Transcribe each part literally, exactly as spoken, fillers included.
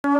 Hello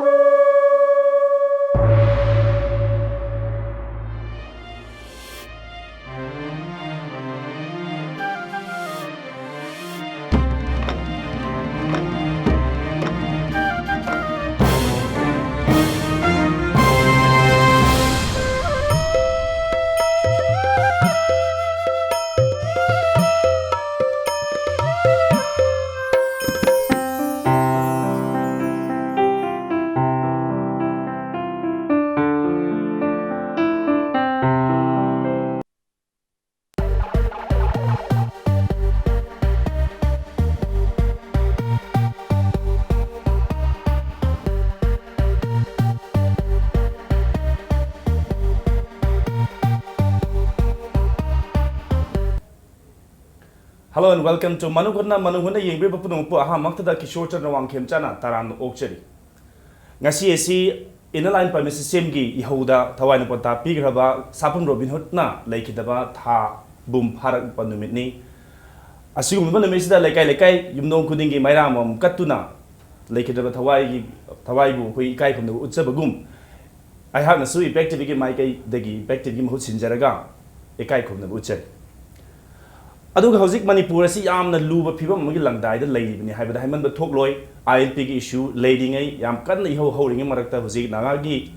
and welcome to ꯃꯅꯨꯡ ꯍꯨꯠꯅ꯫ ꯃꯅꯨꯡ ꯍꯨꯠꯅ ꯌꯦꯡꯕꯤꯔꯤꯕ ꯄꯨꯝꯅꯃꯛꯄꯨ ꯑꯍꯥꯟꯕꯃꯛꯇꯗ ꯀꯤꯁꯣꯔ ꯆꯟꯗ꯭ꯔ ꯋꯥꯡꯈꯦꯝꯆꯥꯅ ꯇꯔꯥꯝꯅ ꯑꯣꯛꯆꯔꯤ꯫ ꯉꯁꯤ ꯑꯁꯤ Inner Line Permit Systemꯒꯤ ꯏꯍꯧꯗ ꯊꯋꯥꯏꯅ ꯄꯣꯟꯊꯥ ꯄꯤꯈ꯭ꯔꯕ ꯁꯥꯄꯝ ꯔꯣꯕꯤꯟ ꯍꯨꯗꯅ ꯂꯩꯈꯤꯗꯕ ꯊꯥ ꯄꯨꯝ ꯐꯥꯔꯛꯄ ꯅꯨꯃꯤꯠꯅꯤ꯫ ꯑꯁꯤꯒꯨꯝꯂꯕ ꯅꯨꯃꯤꯠꯁꯤꯗ ꯂꯩꯀꯥꯏ ꯂꯩꯀꯥꯏ, ꯌꯨꯝꯊꯣꯡ ꯈꯨꯗꯤꯡꯒꯤ ꯃꯩꯔꯥ ꯑꯃꯃꯝ ꯀꯠꯇꯨꯅ ꯂꯩꯈꯤꯗ꯭ꯔꯕ ꯊꯋꯥꯏꯒꯤ, ꯊꯋꯥꯏꯕꯨ ꯑꯩꯈꯣꯏ ꯏꯀꯥꯏ ꯈꯨꯝꯅꯕ ꯎꯠꯆꯕꯒꯨꯝ, ꯑꯩꯍꯥꯛꯅꯁꯨ ꯏꯝꯄꯦꯛ ꯇꯤꯚꯤꯒꯤ ꯃꯥꯏꯀꯩꯗꯒꯤ, ꯏꯝꯄꯦꯛ ꯇꯤꯚꯤꯒꯤ ꯃꯍꯨꯠ ꯁꯤꯟꯖꯔꯒ ꯏꯀꯥꯏ ꯈꯨꯝꯅꯕ ꯎꯠꯆꯔꯤ꯫ ꯑꯗꯨꯒ ꯍꯧꯖꯤꯛ ꯃꯅꯤꯄꯨꯔ ꯑꯁꯤ ꯌꯥꯝꯅ ꯂꯨꯕ ꯐꯤꯕꯝ ꯑꯃꯒꯤ ꯂꯪꯗꯥꯏꯗ ꯂꯩꯔꯤꯕꯅꯤ ꯍꯥꯏꯕꯗ ꯍꯥꯏꯃꯟꯕ ꯊꯣꯛꯂꯣꯏ꯫ ILPꯒꯤ issue ꯂꯩꯔꯤꯉꯩ ꯌꯥꯝ ꯀꯟꯅ ꯏꯍꯧ ꯍꯧꯔꯤꯉꯩ ꯃꯔꯛꯇ ꯍꯧꯖꯤꯛ ꯅꯥꯒꯥꯒꯤ,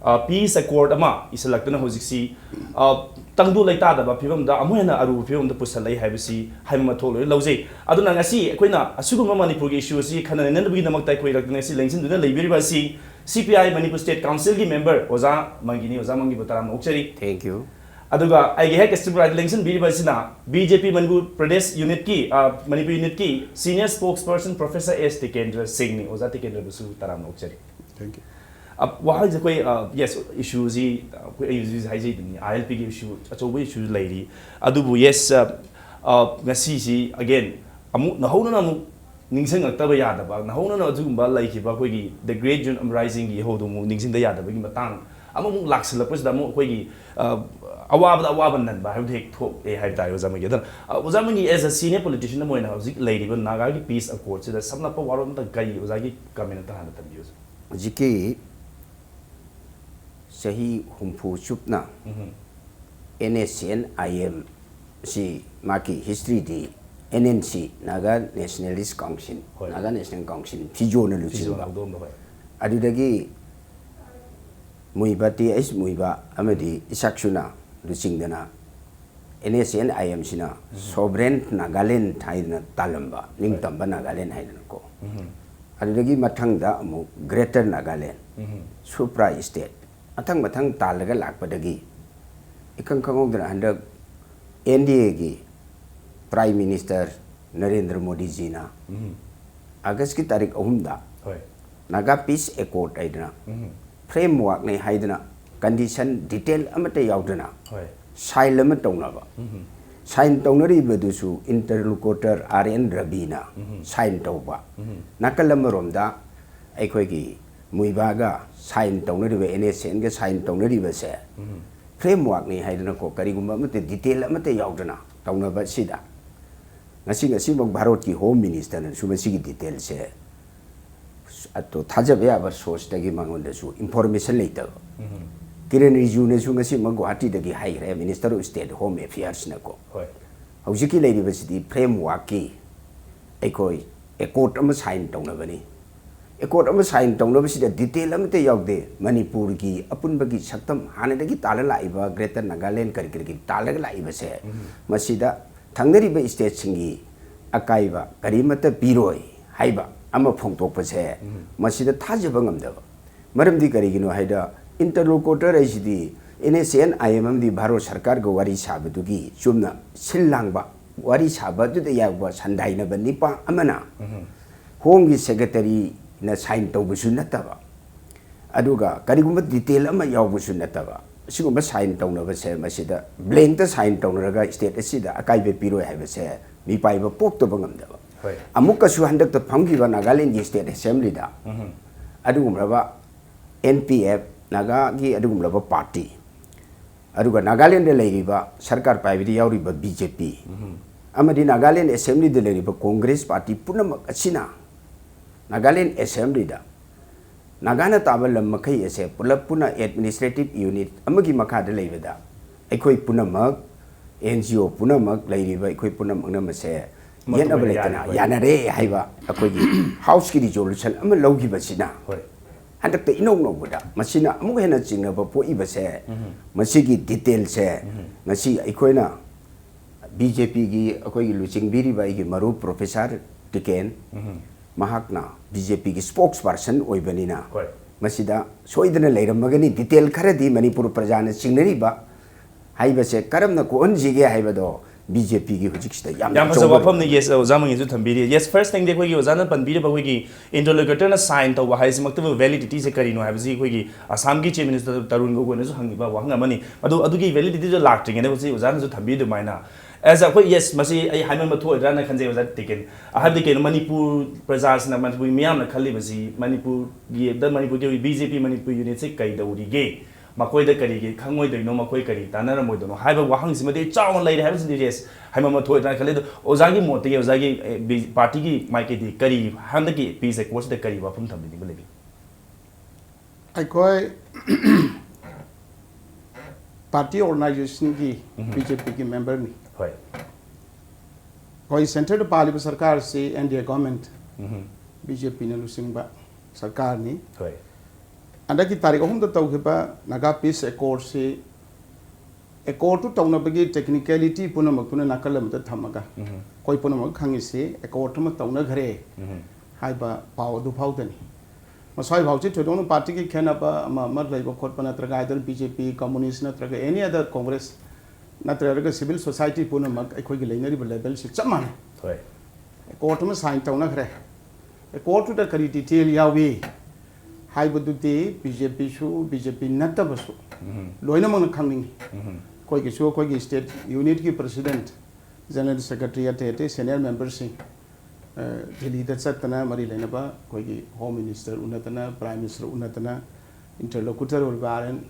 ꯑ, peace accord ꯑꯃ ꯏꯁꯤꯜꯂꯛꯇꯨꯅ ꯍꯧꯖꯤꯛꯁꯤ, ꯑ, ꯇꯪꯗꯨ ꯂꯩꯇꯥꯗꯕ ꯐꯤꯕꯝꯗ ꯑꯃꯨꯛ ꯍꯦꯟꯅ ꯑꯔꯨꯕ ꯐꯤꯕꯝꯗ ꯄꯨꯁꯜꯂꯛꯏ ꯍꯥꯏꯕꯁꯤ ꯍꯥꯏꯃꯟꯕ ꯊꯣꯛꯂꯣꯏ ꯂꯧꯖꯩ꯫ ꯑꯗꯨꯅ ꯉꯁꯤ ꯑꯩꯈꯣꯏꯅ ꯑꯁꯤꯒꯨꯝꯕ ꯃꯅꯤꯄꯨꯔꯒꯤ issue ꯑꯁꯤ ꯈꯟꯅ ꯅꯩꯅꯅꯕꯒꯤꯗꯃꯛꯇ ꯑꯩꯈꯣꯏ ꯏꯔꯛꯇ ꯉꯁꯤ ꯂꯦꯡꯁꯤꯟꯗꯨꯅ ꯂꯩꯕꯤꯔꯤꯕ ꯑꯁꯤ CPI ꯃꯅꯤꯄꯨꯔ State Councilꯒꯤ member ꯑꯣꯖꯥ ꯃꯪꯒꯤꯅꯤ꯫ ꯑꯣꯖꯥ ꯃꯪꯒꯤꯕꯨ ꯇꯔꯥꯝꯅ ꯑꯣꯛꯆꯔꯤ꯫ Thank you. ꯑꯗꯨꯒ ꯑꯩꯒꯤ ꯍꯦꯛ ꯁ꯭ꯇꯦꯞ ꯔꯥꯏꯠ ꯂꯦꯡꯁꯤꯟꯕꯤꯔꯤꯕ ꯑꯁꯤꯅ BJP ꯃꯅꯤꯄꯨꯔ ꯄ꯭ꯔꯗꯦꯁ unitꯀꯤ, ꯑ, Manipur unitꯀꯤ senior spokesperson Professor S Tikendra ꯁꯤꯡꯅꯤ꯫ ꯑꯣꯖꯥ ꯇꯤꯀꯦꯟꯗ꯭ꯔꯕꯨꯁꯨ ꯇꯔꯥꯝꯅ ꯑꯣꯛꯆꯔꯤ꯫ Thank you. ꯑ, ꯋꯥꯍꯪꯁꯦ ꯑꯩꯈꯣꯏ, ꯑ, yes, issueꯁꯤ, ꯑ, ꯑꯩꯈꯣꯏ ꯑꯩ ꯍꯧꯖꯤꯛ ꯍꯧꯖꯤꯛ ꯍꯥꯏꯖꯩꯗꯨꯅꯤ, ILPꯒꯤ issue, ꯑꯆꯧꯕ issue ꯂꯩꯔꯤ꯫ ꯑꯗꯨꯕꯨ yes, ꯑ, ꯑ, ꯉꯁꯤꯁꯤ again ꯑꯃꯨꯛ ꯅꯧꯍꯧꯅꯅ ꯑꯃꯨꯛ ꯅꯤꯡꯁꯤꯡꯉꯛꯇꯕ ꯌꯥꯗꯕ, ꯅꯧꯍꯧꯅꯅ ꯑꯗꯨꯒꯨꯝꯕ ꯂꯩꯈꯤꯕ ꯑꯩꯈꯣꯏꯒꯤ The Great June Uprisingꯒꯤ ꯏꯍꯧꯗꯣ ꯑꯃꯨꯛ ꯅꯤꯡꯁꯤꯡꯗ ꯌꯥꯗꯕꯒꯤ ꯃꯇꯥꯡ ꯑꯃꯃꯨꯛ ꯂꯥꯛꯁꯤꯜꯂꯛꯄꯁꯤꯗ ꯑꯃꯨꯛ ꯑꯩꯈꯣꯏꯒꯤ, ꯑ, ꯑꯋꯥꯕꯗ ꯑꯋꯥꯕ ꯅꯟꯕ ꯍꯥꯏꯕꯗꯨ ꯍꯦꯛ ꯊꯣꯛꯑꯦ ꯍꯥꯏꯕ ꯇꯥꯔꯦ ꯑꯣꯖꯥ ꯃꯪꯒꯤ꯫ ꯑꯗꯨꯅ, ꯑ, ꯑꯣꯖꯥ ꯃꯪꯒꯤ as a senior politician ꯑꯃ ꯑꯣꯏꯅ ꯍꯧꯖꯤꯛ ꯂꯩꯔꯤꯕ ꯅꯥꯒꯥꯒꯤ peace accordꯁꯤꯗ ꯁꯝꯂꯞꯄ ꯋꯥꯔꯣꯜ ꯑꯝꯇ ꯀꯔꯤ ꯑꯣꯖꯥꯒꯤ comment ꯑꯝꯇ ꯍꯥꯟꯅ ꯊꯝꯕꯤꯌꯨ꯫ ꯍꯧꯖꯤꯛꯀꯤ ꯆꯍꯤ ꯍꯨꯝꯐꯨ ꯆꯨꯞꯅ NSCN IM ꯁꯤ ꯃꯥꯒꯤ history ꯗꯤ NNC, Naga Nationalist Council, ꯍꯣꯏ꯫ Naga National Council, ꯐꯤꯖꯣꯅ ꯐꯤꯖꯣꯅ ꯂꯨꯆꯤꯡꯕ꯫ ꯍꯧꯗꯣꯛꯑꯝꯕ, ꯍꯣꯏ꯫ ꯑꯗꯨꯗꯒꯤ ꯃꯨꯏꯕ, ꯇꯤ ꯑꯩꯆ ꯃꯨꯏꯕ ꯑꯃꯗꯤ ꯏꯁꯥꯛꯁꯨꯅ ꯂꯨꯆꯤꯡꯗꯅ NSCN IM ꯁꯤꯅ Sovereign Nagaland ꯍꯥꯏꯗꯅ ꯇꯥꯜꯂꯝꯕ, ꯅꯤꯡꯇꯝꯕ ꯅꯥꯒꯥꯂꯦꯟ ꯍꯥꯏꯗꯅꯀꯣ꯫ ꯑꯗꯨꯗꯒꯤ ꯃꯊꯪꯗ ꯑꯃꯨꯛ Greater Nagaland, supra state, ꯃꯊꯪ ꯃꯊꯪ ꯇꯥꯜꯂꯒ ꯂꯥꯛꯄꯗꯒꯤ ꯏꯈꯪ ꯈꯪꯍꯧꯗꯅ ꯍꯟꯗꯛ NDA ꯒꯤ Prime Minister ꯅꯔꯦꯟꯗ꯭ꯔ ꯃꯣꯗꯤꯖꯤꯅ August ꯀꯤ ꯇꯥꯔꯤꯛ ꯑꯍꯨꯝꯗ ꯍꯣꯏ꯫ Naga Peace Accord ꯍꯥꯏꯗꯅ framework ꯅꯤ ꯍꯥꯏꯗꯅ condition detail ꯑꯃꯠꯇ ꯌꯥꯎꯗꯅ ꯍꯣꯏ꯫ Sign ꯑꯃ ꯇꯧꯅꯕ꯫ Sign ꯇꯧꯅꯔꯤꯕꯗꯨꯁꯨ interlocutor R N ꯔꯕꯤꯅ sign ꯇꯧꯕ꯫ ꯅꯥꯀꯜ ꯑꯃꯔꯣꯝꯗ ꯑꯩꯈꯣꯏꯒꯤ ꯃꯨꯏꯕꯥꯒ sign ꯇꯧꯅꯔꯤꯕ, NSCN ꯒ sign ꯇꯧꯅꯔꯤꯕꯁꯦ framework ꯅꯤ ꯍꯥꯏꯗꯅꯀꯣ, ꯀꯔꯤꯒꯨꯝꯕ ꯑꯃꯠꯇ detail ꯑꯃꯠꯇ ꯌꯥꯎꯗꯅ ꯇꯧꯅꯕ ꯑꯁꯤꯗ ꯉꯁꯤ, ꯉꯁꯤꯃꯛ ꯚꯥꯔꯠꯀꯤ Home Minister ꯅꯁꯨ ꯃꯁꯤꯒꯤ detail ꯁꯦ ꯑꯗꯣ ꯊꯥꯖꯕ ꯌꯥꯕ source ꯇꯒꯤ ꯃꯉꯣꯟꯗꯁꯨ information ꯂꯩꯇꯕ꯫ ꯀꯤꯔꯟ ꯔꯤꯖꯤꯖꯨꯅꯁꯨ ꯉꯁꯤꯃꯛ ꯒꯨꯋꯥꯍꯥꯇꯤꯗꯒꯤ ꯍꯥꯏꯈ꯭ꯔꯦ, Minister of State Home Affairs ꯅꯀꯣ꯫ ꯍꯣꯏ꯫ ꯍꯧꯖꯤꯛꯀꯤ ꯂꯩꯔꯤꯕꯁꯤꯗꯤ framework ꯀꯤ ꯑꯩꯈꯣꯏ accord ꯑꯃ sign ꯇꯧꯅꯕꯅꯤ꯫ Accord ꯑꯃ sign ꯇꯧꯅꯕꯁꯤꯗ detail ꯑꯃꯠꯇ ꯌꯥꯎꯗꯦ꯫ ꯃꯅꯤꯄꯨꯔꯒꯤ ꯑꯄꯨꯟꯕꯒꯤ ꯁꯛꯇꯝ, ꯍꯥꯟꯅꯗꯒꯤ ꯇꯥꯜꯂ ꯂꯥꯛꯏꯕ Greater Nagaland ꯀꯔꯤ ꯀꯔꯤꯒꯤ ꯇꯥꯜꯂꯒ ꯂꯥꯛꯏꯕꯁꯦ, ꯃꯁꯤꯗ ꯊꯪꯅꯔꯤꯕ state ꯁꯤꯡꯒꯤ ꯑꯀꯥꯏꯕ ꯀꯔꯤꯃꯠꯇ ꯄꯤꯔꯣꯏ ꯍꯥꯏꯕ ꯑꯃ ꯐꯣꯡꯗꯣꯛꯄꯁꯦ, ꯃꯁꯤꯗ ꯊꯥꯖꯕ ꯉꯝꯗꯕ꯫ ꯃꯔꯝꯗꯤ ꯀꯔꯤꯒꯤꯅꯣ ꯍꯥꯏꯗ, interlocutor ꯍꯥꯏꯁꯤꯗꯤ NSCN IM ꯑꯃꯗꯤ ꯚꯥꯔꯠ ꯁꯔꯀꯥꯔꯒ ꯋꯥꯔꯤ ꯁꯥꯕꯗꯨꯒꯤ ꯆꯨꯝꯅ ꯁꯤꯜ ꯂꯥꯡꯕ, ꯋꯥꯔꯤ ꯁꯥꯕꯗꯨꯗ ꯌꯥꯎꯕ ꯁꯟꯗꯥꯏꯅꯕ ꯅꯤꯄꯥ ꯑꯃꯅ Home ꯒꯤ Secretary ꯅ sign ꯇꯧꯕꯁꯨ ꯅꯠꯇꯕ, ꯑꯗꯨꯒ ꯀꯔꯤꯒꯨꯝꯕ detail ꯑꯃ ꯌꯥꯎꯕꯁꯨ ꯅꯠꯇꯕ, ꯑꯁꯤꯒꯨꯝꯕ sign ꯇꯧꯅꯕꯁꯦ, ꯃꯁꯤꯗ blank ꯇ sign ꯇꯧꯅꯔꯒ state ꯑꯁꯤꯗ ꯑꯀꯥꯏꯕ ꯄꯤꯔꯣꯏ ꯍꯥꯏꯕꯁꯦ ꯃꯤꯄꯥꯏꯕ ꯄꯣꯛꯇꯕ ꯉꯝꯗꯕ꯫ ꯍꯣꯏ꯫ ꯑꯃꯨꯛꯀꯁꯨ ꯍꯟꯗꯛꯇ ꯐꯝꯈꯤꯕ ꯅꯥꯒꯥꯂꯦꯟꯒꯤ State Assembly ꯗ ꯑꯗꯨꯒꯨꯝꯂꯕ NPF, ꯅꯥꯒꯥꯒꯤ ꯑꯗꯨꯒꯨꯝꯂꯕ party, ꯑꯗꯨꯒ ꯅꯥꯒꯥꯂꯦꯟꯗ ꯂꯩꯔꯤꯕ ꯁꯔꯀꯥꯔ ꯄꯥꯏꯕꯗ ꯌꯥꯎꯔꯤꯕ BJP, ꯑꯃꯗꯤ ꯅꯥꯒꯥꯂꯦꯟ Assembly ꯗ ꯂꯩꯔꯤꯕ Congress party ꯄꯨꯝꯅꯃꯛ ꯑꯁꯤꯅ ꯅꯥꯒꯥꯂꯦꯟ Assembly ꯗ ꯅꯥꯒꯥꯅ ꯇꯥꯕ ꯂꯝ ꯃꯈꯩ ꯑꯁꯦ ꯄꯨꯂꯞ ꯄꯨꯟꯅ administrative unit ꯑꯃꯒꯤ ꯃꯈꯥꯗ ꯂꯩꯕꯗ, ꯑꯩꯈꯣꯏ ꯄꯨꯝꯅꯃꯛ, N G O ꯄꯨꯝꯅꯃꯛ ꯂꯩꯔꯤꯕ ꯑꯩꯈꯣꯏ ꯄꯨꯝꯅꯃꯛꯅ ꯃꯁꯦ ꯃꯇꯨꯡ ꯌꯦꯠꯅꯕ ꯑꯣꯏꯅ ꯂꯩꯇꯅ ꯌꯥꯔꯤ, ꯍꯣꯏ꯫ ꯌꯥꯅꯔꯦ ꯍꯥꯏꯕ ꯑꯩꯈꯣꯏꯒꯤ House ꯀꯤ resolution ꯑꯃ ꯂꯧꯈꯤꯕꯁꯤꯅ, ꯍꯣꯏ꯫ ꯍꯟꯗꯛꯇ ꯏꯅꯧ ꯅꯧꯕꯗ ꯃꯁꯤꯅ ꯑꯃꯨꯛ ꯍꯦꯟꯅ ꯆꯤꯡꯅꯕ ꯄꯣꯛꯏꯕꯁꯦ, ꯎꯝ꯫ ꯃꯁꯤꯒꯤ detail ꯁꯦ ꯎꯝ꯫ ꯉꯁꯤ ꯑꯩꯈꯣꯏꯅ B J P ꯒꯤ ꯑꯩꯈꯣꯏꯒꯤ ꯂꯨꯆꯤꯡꯕꯤꯔꯤꯕ ꯑꯩꯒꯤ ꯃꯔꯨꯞ Professor ꯇꯤꯀꯦꯟ, ꯎꯝ꯫ ꯃꯍꯥꯛꯅ B J P ꯒꯤ spokesperson ꯑꯣꯏꯕꯅꯤꯅ, ꯍꯣꯏ꯫ ꯃꯁꯤꯗ ꯁꯣꯏꯗꯅ ꯂꯩꯔꯝꯃꯒꯅꯤ꯫ Detail ꯈꯔꯗꯤ ꯃꯅꯤꯄꯨꯔ ꯄ꯭ꯔꯖꯥꯅ ꯆꯤꯡꯅꯔꯤꯕ ꯍꯥꯏꯕꯁꯦ ꯀꯔꯝꯅ ꯀꯣꯛꯍꯟꯁꯤꯒꯦ ꯍꯥꯏꯕꯗꯣ B J P ꯒꯤ ꯍꯧꯖꯤꯛꯁꯤꯗ ꯌꯥꯝ ꯌꯥꯝ ꯐꯖꯕ ꯑꯆꯧꯕ ꯋꯥꯐꯝꯅꯤ꯫ Yes, ꯑꯣꯖꯥ ꯃꯉꯦꯟꯁꯨ ꯊꯝꯕꯤꯔꯤ꯫ Yes, first thing ꯗꯤ ꯑꯩꯈꯣꯏꯒꯤ ꯑꯣꯖꯥꯅ ꯄꯟꯕꯤꯔꯤꯕ ꯑꯩꯈꯣꯏꯒꯤ interlocutor ꯅ sign ꯇꯧꯕ ꯍꯥꯏꯁꯤꯃꯛꯇꯕꯨ validity ꯁꯦ ꯀꯔꯤꯅꯣ ꯍꯥꯏꯕꯁꯤ ꯑꯩꯈꯣꯏꯒꯤ ꯑꯁꯥꯝꯒꯤ Chief Minister ꯇꯔꯨꯟ ꯒꯣꯒꯣꯏꯅꯁꯨ ꯍꯪꯉꯤꯕ ꯋꯥꯍꯪ ꯑꯃꯅꯤ꯫ ꯑꯗꯨ, ꯑꯗꯨꯒꯤ validity ꯗꯨ ꯂꯥꯛꯇ꯭ꯔꯤꯉꯩꯗ ꯍꯧꯖꯤꯛ ꯑꯣꯖꯥꯅꯁꯨ ꯊꯝꯕꯤꯔꯤ ꯑꯗꯨꯃꯥꯏꯅ, as ꯑꯩꯈꯣꯏ, yes, ꯃꯁꯤ ꯑꯩ ꯍꯥꯏꯃꯟꯕ ꯊꯣꯛꯑꯣꯏꯗ꯭ꯔꯥꯅ ꯈꯟꯖꯩ ꯑꯣꯖꯥ ꯇꯤꯀꯦꯟ꯫ ꯍꯥꯏꯕꯗꯤ ꯀꯩꯅꯣ, ꯃꯅꯤꯄꯨꯔ ꯄ꯭ꯔꯖꯥꯁꯤꯅ, ꯃꯅꯤꯄꯨꯔꯒꯤ ꯃꯤꯌꯥꯝꯅ ꯈꯜꯂꯤꯕꯁꯤ, ꯃꯅꯤꯄꯨꯔꯒꯤ, ꯃꯅꯤꯄꯨꯔꯒꯤ B J P Manipur unit ꯁꯦ ꯀꯩꯗꯧꯔꯤꯒꯦ? ꯃꯈꯣꯏꯗ ꯀꯔꯤꯒꯤ ꯈꯪꯉꯣꯏꯗꯣꯏꯅꯣ, ꯃꯈꯣꯏ ꯀꯔꯤ ꯇꯥꯟꯅꯔꯝꯃꯣꯏꯗꯣꯏꯅꯣ ꯍꯥꯏꯕ ꯋꯥꯍꯪꯁꯤꯃꯗꯤ ꯆꯥꯎꯅ ꯂꯩꯔꯦ ꯍꯥꯏꯕꯁꯤꯗꯤ, yes, ꯍꯥꯏꯃꯟꯕ ꯊꯣꯛꯑꯣꯏꯗ꯭ꯔꯥꯅ ꯈꯜꯂꯤ꯫ ꯑꯗꯣ ꯑꯣꯖꯥꯒꯤ ꯃꯣꯠꯇꯒꯤ, ꯑꯣꯖꯥꯒꯤ, ꯑꯦ, ꯕꯤ-, party ꯒꯤ ꯃꯥꯏꯀꯩꯗꯒꯤ ꯀꯔꯤ, ꯍꯟꯗꯛꯀꯤ peace accord ꯁꯤꯗ ꯀꯔꯤ ꯋꯥꯐꯝ ꯊꯝꯕꯤꯅꯤꯡꯕ ꯂꯩꯒꯦ? ꯑꯩꯈꯣꯏ party organization ꯒꯤ ꯎꯝ꯫ B J P ꯒꯤ member ꯅꯤ꯫ ꯍꯣꯏ꯫ ꯑꯩꯈꯣꯏ centre ꯗ ꯄꯥꯜꯂꯤꯕ ꯁꯔꯀꯥꯔꯁꯤ N D A government, um. B J P ꯅ ꯂꯨꯆꯤꯡꯕ ꯁꯔꯀꯥꯔꯅꯤ꯫ ꯍꯣꯏ꯫ ꯍꯟꯗꯛꯀꯤ ꯇꯥꯔꯤꯛ ꯑꯍꯨꯝꯗ ꯇꯧꯈꯤꯕ Naga Peace Accord ꯁꯤ, accord ꯇꯨ ꯇꯧꯅꯕꯒꯤ technicality ꯄꯨꯝꯅꯃꯛꯇꯨꯅ ꯅꯥꯀꯜ ꯑꯃꯗ ꯊꯝꯃꯒ, ꯎꯝ꯫ ꯑꯩꯈꯣꯏ ꯄꯨꯝꯅꯃꯛ ꯈꯪꯉꯤꯁꯤ accord ꯑꯃ ꯇꯧꯅꯈ꯭ꯔꯦ ꯎꯝ꯫ ꯍꯥꯏꯕ ꯄꯥꯎ ꯑꯗꯨ ꯐꯥꯎꯗꯅꯤ꯫ ꯃꯁ꯭ꯋꯥꯏ ꯐꯥꯎꯁꯤ ꯊꯣꯏꯗꯣꯛꯅ party ꯒꯤ ꯈꯦꯠꯅꯕ ꯑꯃ ꯑꯃ ꯂꯩꯕ ꯈꯣꯠꯄ ꯅꯠꯇ꯭ꯔꯒ either B J P, communist ꯅꯠꯇ꯭ꯔꯒ any other Congress ꯅꯠꯇ꯭ꯔꯒ civil society ꯄꯨꯝꯅꯃꯛ ꯑꯩꯈꯣꯏꯒꯤ ꯂꯩꯅꯔꯤꯕ level ꯁꯤ ꯆꯞ ꯃꯥꯟꯅꯩ꯫ ꯍꯣꯏ꯫ Accord ꯑꯃ sign ꯇꯧꯅꯈ꯭ꯔꯦ꯫ Accord ꯇꯨꯗ ꯀꯔꯤ detail ꯌꯥꯎꯏ ꯍꯥꯏꯕꯗꯨꯗꯤ B J P ꯁꯨ, B J P ꯅꯠꯇꯕꯁꯨ ꯎꯝ꯫ ꯂꯣꯏꯅꯃꯛꯅ ꯈꯪꯅꯤꯡꯉꯤ꯫ ꯎꯝ꯫ ꯑꯩꯈꯣꯏꯒꯤꯁꯨ ꯑꯩꯈꯣꯏꯒꯤ state unit ꯀꯤ president, general secretary ꯑꯇꯩ ꯑꯇꯩ senior member ꯁꯤꯡ, ꯑ, ꯗꯤꯜꯂꯤꯗ ꯆꯠꯇꯅ ꯃꯔꯤ ꯂꯩꯅꯕ ꯑꯩꯈꯣꯏꯒꯤ Home Minister ꯎꯅꯗꯅ, Prime Minister ꯎꯅꯗꯅ, interlocutor ꯑꯣꯏꯔꯤꯕ R N